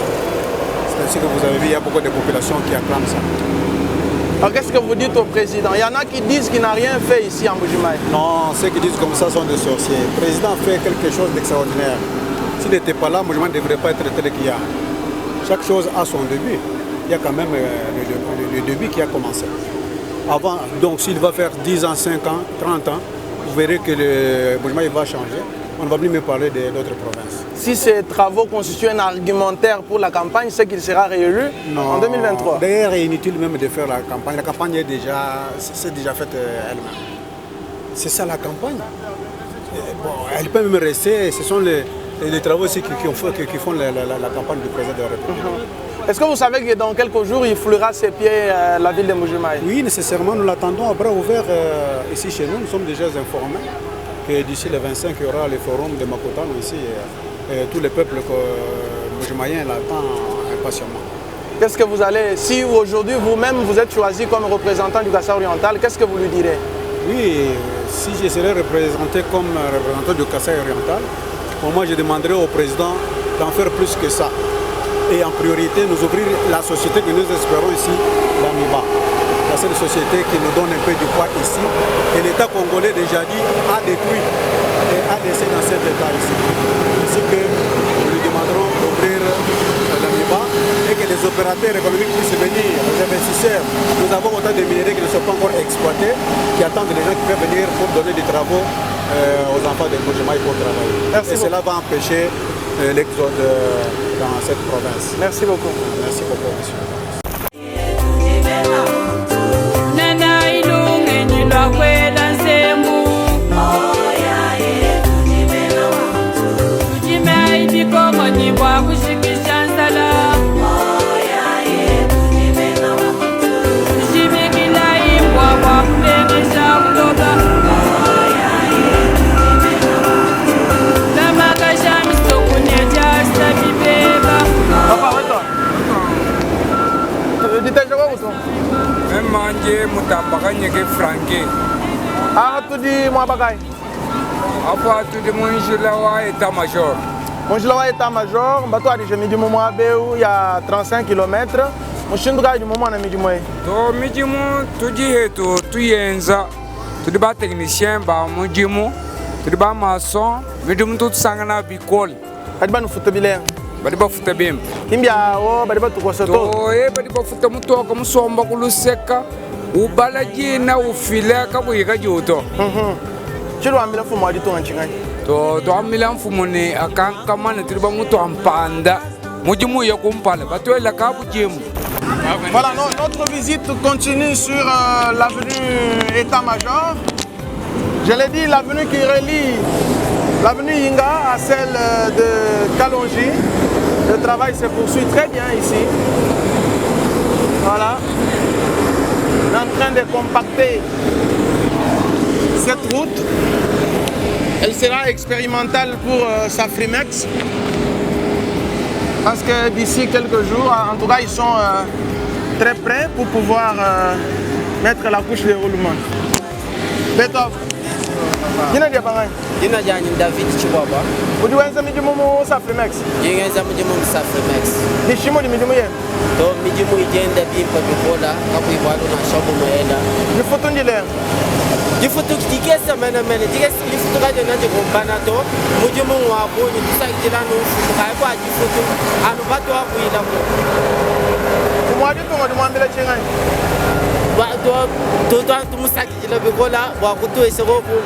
C'est ainsi que vous avez vu, il y a beaucoup de populations qui acclament ça. Alors, qu'est-ce que vous dites au président? Il y en a qui disent qu'il n'a rien fait ici en Mbuji-Mayi. Non, ceux qui disent comme ça sont des sorciers. Le président fait quelque chose d'extraordinaire. S'il n'était pas là, Mbuji-Mayi ne devrait pas être tel qu'il y a. Chaque chose a son début. Il y a quand même le début qui a commencé. Avant, donc s'il va faire 10 ans, 5 ans, 30 ans, vous verrez que le Mbuji-Mayi va changer. On ne va plus me parler d'autres provinces. Si ces travaux constituent un argumentaire pour la campagne, c'est qu'il sera réélu Non. en 2023. D'ailleurs, il est inutile même de faire la campagne. La campagne est déjà, c'est déjà faite elle-même. C'est ça la campagne. Et bon, elle peut même rester. Ce sont les travaux aussi qui font la campagne du président de la République. Est-ce que vous savez que dans quelques jours, il foulera ses pieds la ville de Mbuji-Mayi? Oui, nécessairement, nous l'attendons à bras ouverts ici chez nous. Nous sommes déjà informés que d'ici le 25, il y aura le forum de Makutano ici. Et tous les peuples mbujimayiens l'attendent impatiemment. Qu'est-ce que vous allez, si aujourd'hui vous-même vous êtes choisi comme représentant du Kasaï oriental, qu'est-ce que vous lui direz? Oui, si je serais représenté comme représentant du Kasaï oriental, pour moi je demanderais au président d'en faire plus que ça. Et en priorité, nous ouvrir la société que nous espérons ici, l'AMIBA. La seule société qui nous donne un peu du poids ici. Et l'État congolais déjà dit a détruit et a laissé dans cet état ici. Ainsi que nous lui demanderons d'ouvrir l'AMIBA et que les opérateurs économiques puissent venir, les investisseurs. Nous avons autant de minerais qui ne sont pas encore exploités, qui attendent les gens qui peuvent venir pour donner des travaux aux enfants de Mbuji-Mayi pour travailler. Merci Et cela beaucoup. va empêcher l'exode dans cette province. Merci beaucoup. Merci beaucoup, monsieur. Manje mutambakanyeke Franke. Ah, tudi mwabakai. Apo tudi munjila wa état major. Munjila wa état major, mbato adi je midi momo abeu ya 35 kilomètres. Mushindu ka di momo na midi moy. To midi mu tudi hetu tuyenza. Tudi ba technicien ba mudimu, tudi ba maçon, midi mu tutsangana bikol. Badi ba nufuta bilenga. Badi bafuta bimpe. Kimbia o badi batukosa to. To e badi bafuta mutoka musomba kuluseka. Ubala jina ufile kabuyika juto. Chilo ambila mfumo wa ditunga nchinganyi. To to ambila mfumo ni akankamana tuli ba mutu ampanda. Mudimu ya kumpala batwela kabujimu. Voilà, notre visite continue sur l'avenue État-Major. Je l'ai dit, l'avenue qui relie l'avenue Inga à celle de Kalonji. Le travail se poursuit très bien ici. Voilà. On est en train de compacter cette route. Elle sera expérimentale pour euh, Safrimex. Parce que d'ici quelques jours, en tout cas, ils sont euh, très prêts pour pouvoir euh, mettre la couche de roulement. Betov. Dina dia banganyi? Dina dianyi David Chibwabwa. Udi wenza midimu mu Safrimex? Ndi ngenza mudimu mu Safrimex. Bishi mudi midimu yenu? To midimu idi yenda bimpe bikola kakuyi bualu nansha bumue ela. Difutu ndilenga? Difutu dikese menemene, dikese difutu kadiena dikumbana to. Mudimu ngua bungi, tusakidila anu mfumu kayi bua difutu anu batuakuilaku. Mfumu wa ditunga udi muambila tshinganyi? Tumusakidila bikola bua kutuesha koku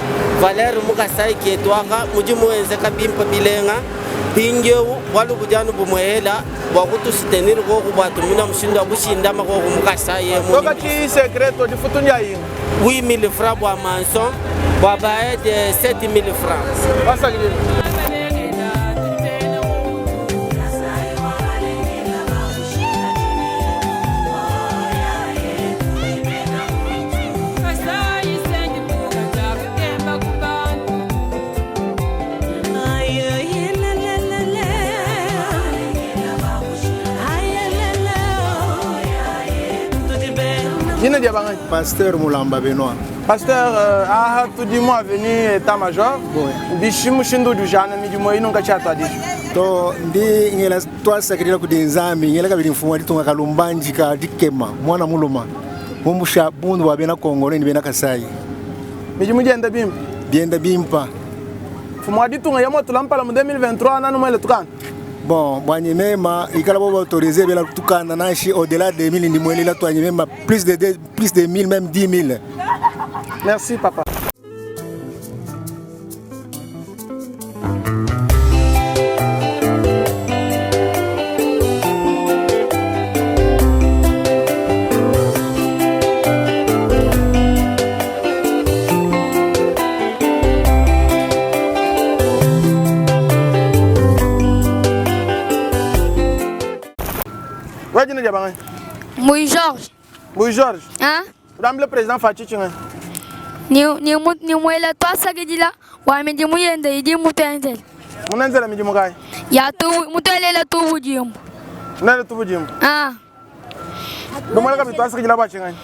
valeur mu Kasai ketu aka, mudimu wenzeka bimpe bilenga. Mpindieu bualu budi anu bumuehela bua kutusutenir koku bua tumuna mushindu wa kushindama koku mu Kasai emu. Toka ci secreto difutu ndia yinga? 8000 francs bua manson, bua baede 7000 francs. Basakidila. Dina dia banganyi? Pasteur Mulamba Benoit. Pasteur, euh, aha tudi mu avenue état major. Bishi mushindu udi ujana midimu eyi nunka tshiatuadija. To ndi ngela twasakidila kudi Nzambi ngela kabidi mfumu wa ditunga kalumbanji ka dikema mwana muluma mumbusha bundu bua bena Kongo ne bena Kasai. Midimu dienda bimpe? Dienda bimpa. Mfumu wa ditunga yamua tulampala mu 2023 nanu muele tukanda. Bon, bwanyi mema ikala bo autoriser bela tukanda nashi au-delà de 1000 ndi mwelela twanyi mema plus de plus de 1000 même 10 000. Merci papa. Wewe jina dia banganyi? Mui George. Mui George. Hein? Udambile président Fatshi tshinganyi? Ni ni mu ni muela twasakidila wa midimu yende idi mutuenzela. Munenzela midimu kayi? Ya tu mutuelela tu budimbu. Munele tu budimbu. Ah. Numuela kabidi twasakidila bua tshinganyi?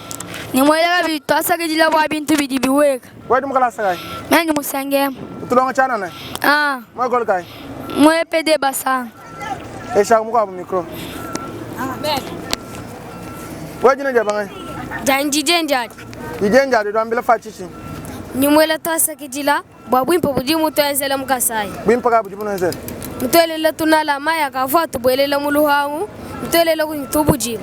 Ni muela kabidi twasakidila bua bintu bidi biweka. Wewe di mukalasa kayi? Meme ndi musangema. Utulonga tshianana? Ah. Mu ekole kayi? Mu EPD Basanga. Esha mukuabu micro. Wewe jina dia banganyi? Dianyi Didier Ndiadi. Didier Ndiadi tuambila fa tshitshi. Ni muela twasakidila bua buimpe budi mutuenzela mu Kasai. Buimpe kayi budi bunuenzela? Mutuelela tunala mayi akavua atubuelela mu luhangu, mutuelela kunyi tubudima.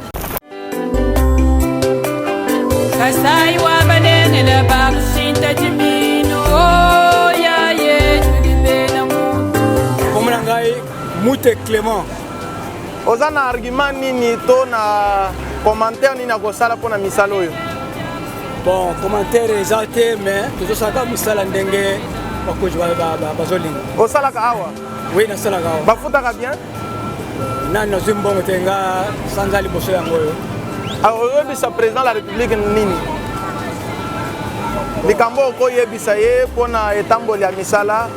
Kasai wa balengela bakushinta diminu oh, yaye tudi bena muntu. Kombo na ngai Mute Clement. Oza na argument nini to na commentaire nini ya kosala mpo na misala oyo? Bon, commentaire eza te mais tozosalaka mosala ndenge bakonzi bazolinga. Osalaka awa? Oui, nasalaka awa. Bafutaka bien? Nani nazwi mbongo te nga sanza liboso yango oyo. Oyebisa président de la république nini? Likambo okoyebisa ye mpo na etamboli ya misala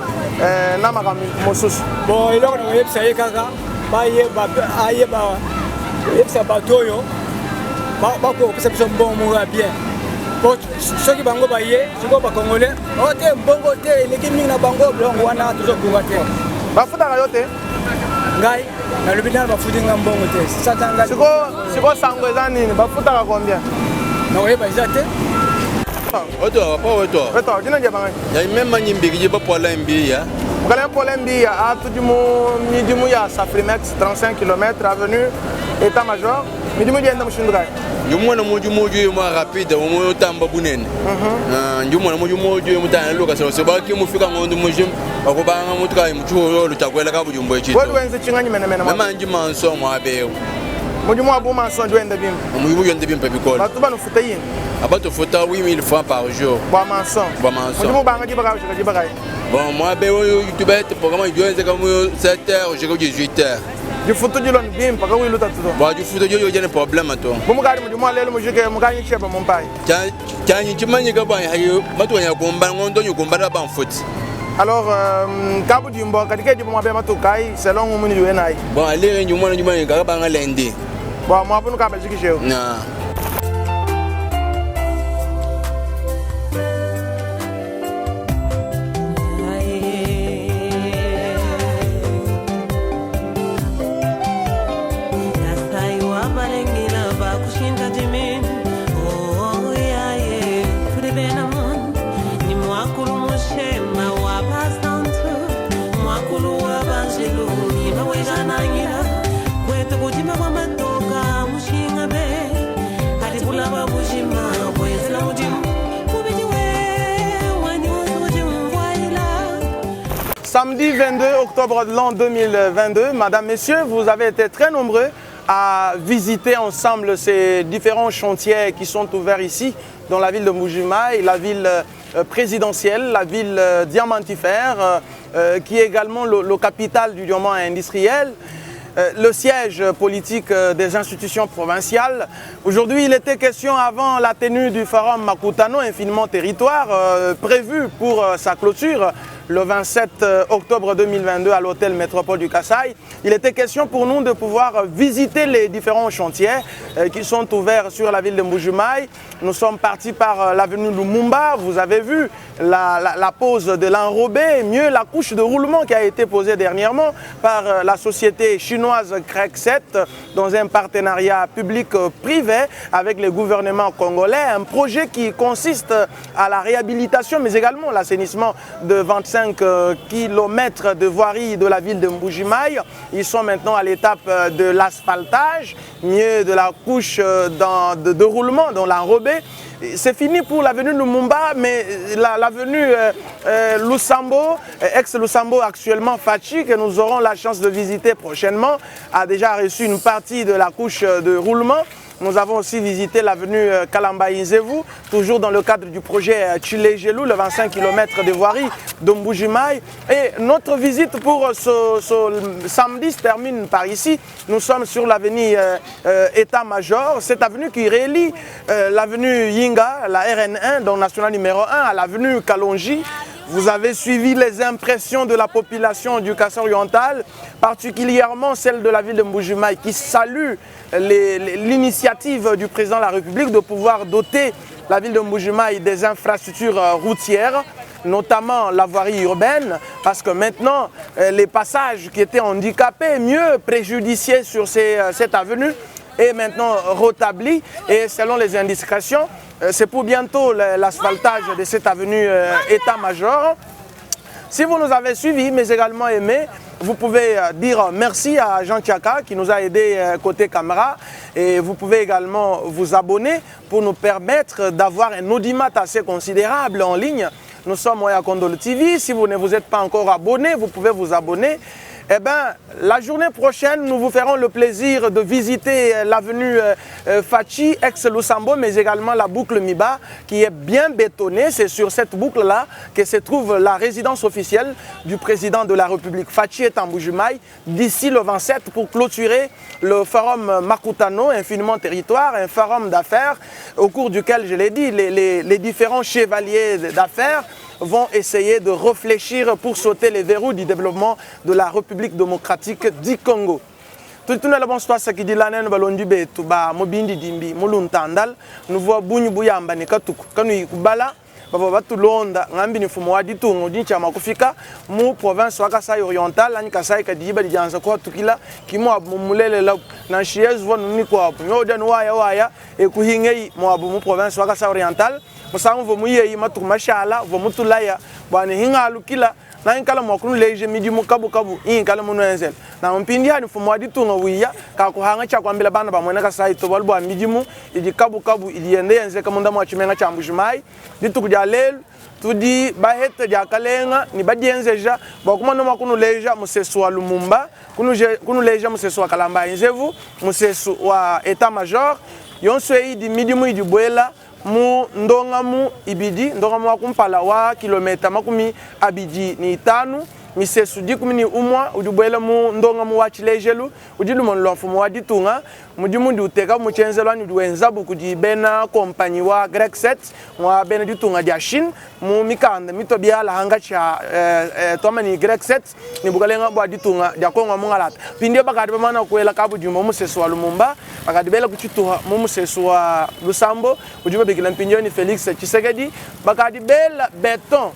eh, na makambo mosusu. Bon, eloko nakoyebisa ye kaka bayeba ayeba yebisa bato oyo bakopesa biso mbongo moko ya bien po soki bango baye sikoyo bacongolais o te mbongo te eleki mingi na bango bilongo wana tozokoka te. Bafutaka yo te? Ngai nalobi nano bafuti nga mbongo te. Sikoyo sango eza nini? Bafutaka combien? Nakoyeba eza te. Oto papa oto. Oto dina dia banganyi? Ya mema nyimbiki ba pola mbiya. Mukala pola mbiya a tudi mu midimu ya Safrimex 35 km avenue état major. Midimu dienda mushindu kayi? Ndi mona mudimu udi mwa rapide mu tamba bunene. Ndi mona mudimu udi mutana luka so so baki mufika ngondo mujim bakubanga mutuka muchulo lutakwela ka budimbo echi. Wewe wenze chinganyi mene mene. Mema ndi manso mwabewu. Mudimu wa bumanso ndi wenda bimpe. Mudimu wenda bimpe bikole. Batu banufuta yini? Abatufuta 8000 francs par jour. Bwa manso. Bwa manso. Mudimu banga diba kayi diba kayi? Bon, moi bewu tubete programme yoenze ka mu 7h jusqu'à 18h. Difutu diloni bimpe kakuyi lutatu to. Bwa difutu diodio diene problème to. Bu mukadi mudimu wa lelu mujike mukanyi tshieba mu mpayi. Tshianyi tshimanyika bua hayi matuku anya kumbana ngondo nyi kumbana ba mfuti. Alors euh, kabudimbo kadi ke dibumwa be matukai selon muni duenai. Bon alere nyumwana nyumwana ngakabanga lendi. Bon mwabunu kabajikisheo. Na. Kasai wabalengela bakushinda dimini oh yaye tuli bena muntu ni mwakulu mushema wa basantu mwakulu wa banjelu ni mawejanangira kwetu kudima kwa matoka mushinga be kati bulaba bujima bwenzela mudimu mubidi we wanyuzi ujimvwaila Samedi 22 octobre de l'an 2022, Madame, Messieurs, vous avez été très nombreux à visiter ensemble ces différents chantiers qui sont ouverts ici dans la ville de Mbuji-Mayi, la ville euh, présidentielle, la ville euh, diamantifère, euh, euh, qui est également le, le capital du diamant industriel euh, le siège politique euh, des institutions provinciales. Aujourd'hui, il était question avant la tenue du forum Makutano Infiniment Territoire, euh, prévu pour euh, sa clôture le 27 euh, octobre 2022 à l'hôtel Métropole du Kasaï. Il était question pour nous de pouvoir visiter les différents chantiers euh, qui sont ouverts sur la ville de Mbuji-Mayi. Nous sommes partis par euh, l'avenue Lumumba, vous avez vu la, la- la pose de l'enrobé, mieux la couche de roulement qui a été posée dernièrement par euh, la société chinoise CREC 7 dans un partenariat public-privé avec le gouvernement congolais. Un projet qui consiste à la réhabilitation mais également l'assainissement de 25 km de voirie de la ville de Mbuji-Mayi. Ils sont maintenant à l'étape euh, de l'asphaltage, mieux de la couche euh, dans- de, de roulement dans l'enrobé. Et C'est fini pour l'avenue Lumumba, mais la- l'avenue euh, euh, Lusambo, euh, ex-Lusambo actuellement Fachi, que nous aurons la chance de visiter prochainement, a déjà reçu une partie de la couche euh, de roulement. Nous avons aussi visité l'avenue euh, Kalamba Inzevu, toujours dans le cadre du projet euh, Tshilejelu, le 25 km de voirie de Mbuji-Mayi. Et notre visite pour euh, ce, ce samedi se termine par ici. Nous sommes sur l'avenue euh, euh, État-Major, cette avenue qui relie euh, l'avenue Yinga, la RN1, donc nationale numéro 1, à l'avenue Kalonji. Vous avez suivi les impressions de la population du Kasaï oriental, particulièrement celle de la ville de Mbuji-Mayi, qui salue les- les- l'initiative du président de la République de pouvoir doter la ville de Mbuji-Mayi des infrastructures euh, routières, notamment la voirie urbaine, parce que maintenant, euh, les passages qui étaient handicapés, mieux préjudiciés sur ces, euh, cette avenue, est maintenant rétabli. Et selon les indiscrétions, euh, c'est pour bientôt le- l'asphaltage de cette avenue euh, État-Major. Si vous nous avez suivis, mais également aimé, vous pouvez euh, dire merci à Jean Tchaka qui nous a aidé euh, côté caméra. Et vous pouvez également vous abonner pour nous permettre d'avoir un audimat assez considérable en ligne. Nous sommes Oya Kondolo TV. Si vous ne vous êtes pas encore abonné, vous pouvez vous abonner. Eh bien, la journée prochaine, nous vous ferons le plaisir de visiter euh, l'avenue euh, euh, Fachi, ex-Lusambo, mais également la boucle Miba, qui est bien bétonnée. C'est sur cette boucle-là que se trouve la résidence officielle du président de la République. Fachi est en Mbuji-Mayi d'ici le 27 pour clôturer le forum Makutano, Infiniment Territoire, un forum d'affaires au cours duquel, je l'ai dit, les, les- les différents chevaliers d'affaires vont essayer de réfléchir pour sauter les verrous du développement de la République démocratique du Congo. Tutunela bonsoir sakidila nenu balondi betu ba mubindi dimbi muluntandal nuvua bunyi buyamba ne katuku kanuyi kubala bavua batulonda ngambi ni mfumu wa ditunga udi ntshiama kufika mu province wa Kasai oriental anyi Kasai kadiyi badianza kuhatukila kimuabu mumulelela nansha yezu vua nuni kuabu nyodia nuwaya waya ekuhingeyi muabu mu province wa Kasai oriental musangu vua muyeyi matuku mashala vua mutulaya bua ne hingalukila nankala mua kunuleja midimu kabukabu inkala munuenzela na mpindi yani mfumu wa ditunga wiya kakuhanga tshiakuambila bana ba muena Kasai to bualu bua midimu idi kabukabu idi yenda yenzeka munda mua tshimenga tshia Mbuji-Mayi dituku dia lelu tudi bahete dia kalenga ne badienzeja bua kumana mua kunuleja musesu wa Lumumba kunuje- kunuleja musesu wa Kalamba Inzevu musesu wa Etat Major yonso eyi idi midimu idi buela mu ndongamu ibidi ndongamu wa kumpala wa kilometa makumi abidi ni itanu. Misesu 11 udi ubuela mu ndongamu wa tshilejelu udi lumonu lua mfumu wa ditunga. Mudimu udi utekabu mu tshienzelu anyi udi wenzabu kudi bena kompanyi wa Grexet wa bena ditunga dia Chine mu mikanda mitua biala hankatshi ha tuamba ne Grexet ne bukalenga bua ditunga dia Kongo wa mungalata. Mpindieu bakadi bamana kuela kabudimbu mu musesu wa Lumumba, bakadi bela ku tshituha mu musesu wa Lusambo udi babikila mpindieu ne Felix Tshisekedi, bakadi bela beton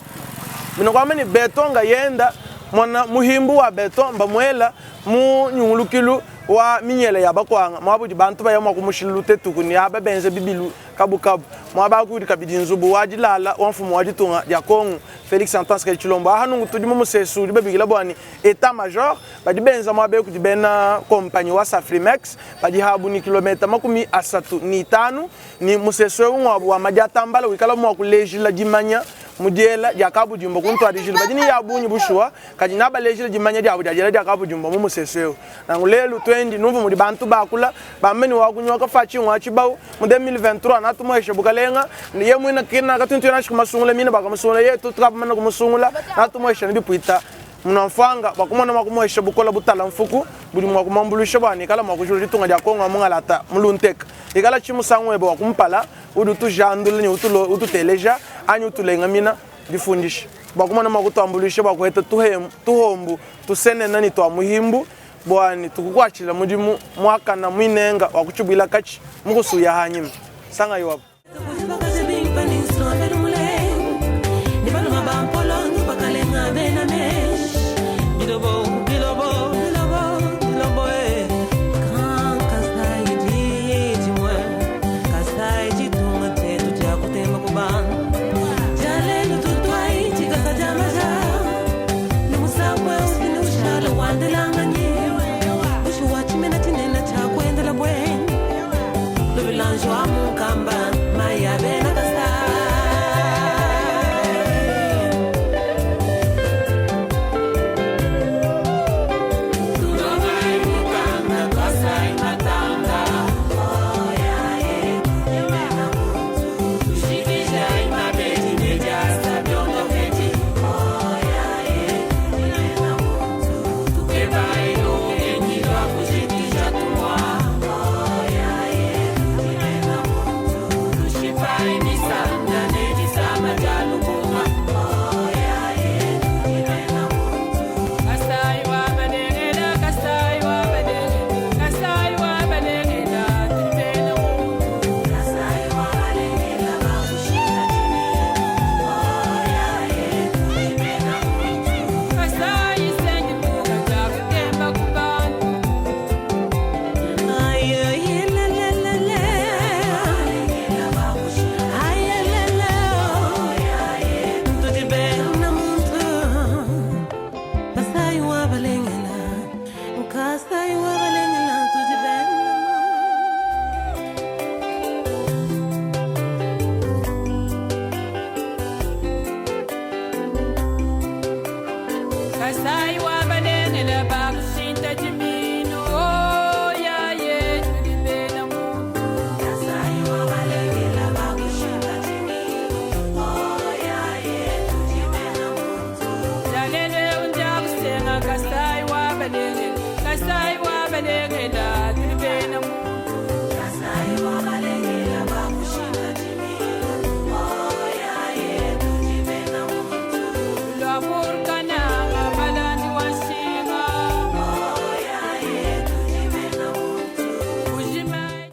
Bina kuamba ne beton ngayenda mwana muhimbu wa beton mbamuela mu nyungulukilu wa minyela ya bakwanga muaba udi bantu baya mua kumushila lutetuku ne aba benza bibilu kabukabu. Muaba aku udi kabidi nzubu wa dilala wa mfumu wa ditunga dia Kongu Felix Antoine Tshisekedi Tshilombo. Aha nunku tudi mu musesu udi babikila bua ne Etat Major badi benza muaba eu kudi bena kompanyi wa Safrimex badi habu ne kilometa 35 ne musesu eu ng'wabu wa madiatambala wikala mua kulejila dimanya mu diela dia kabudimbo ku ntuadijilu. Badi ne ya bungi bushuwa, kadi nabalejila dimanya diabu dia diela dia kabudimbo mu musesu eu. Nanku lelu tuendi numvua mudi bantu bakula bamba ne wakunyoka Fatshi ng'wa tshibawu mu 2023 natumuhesha bukalenga ye muina kena katuntuye nansha kumasungula mine bakamusungula ye tutukabamana kumusungula natumuhesha ne bipuita munamfuanga bua kumona mua kumuhesha bukola butala mfuku budi mua kumuambuluisha bua nikala mua kujula ditunga dia Kongo wa mungalata muluntek. Ikala tshi musangu webe wa kumpala udi utujandula ne ututeleja anyi utulengamina, difundisha bua kumona mua kutuambuluisha bua kuheta tuhombu tusenena ne tua muhimbu bua ne tukukuatshila mudimu muakana muinenga wa kutshibuila katshi mu kusuya hanyima. Sangayi wabu. Kasai wa balengela ba.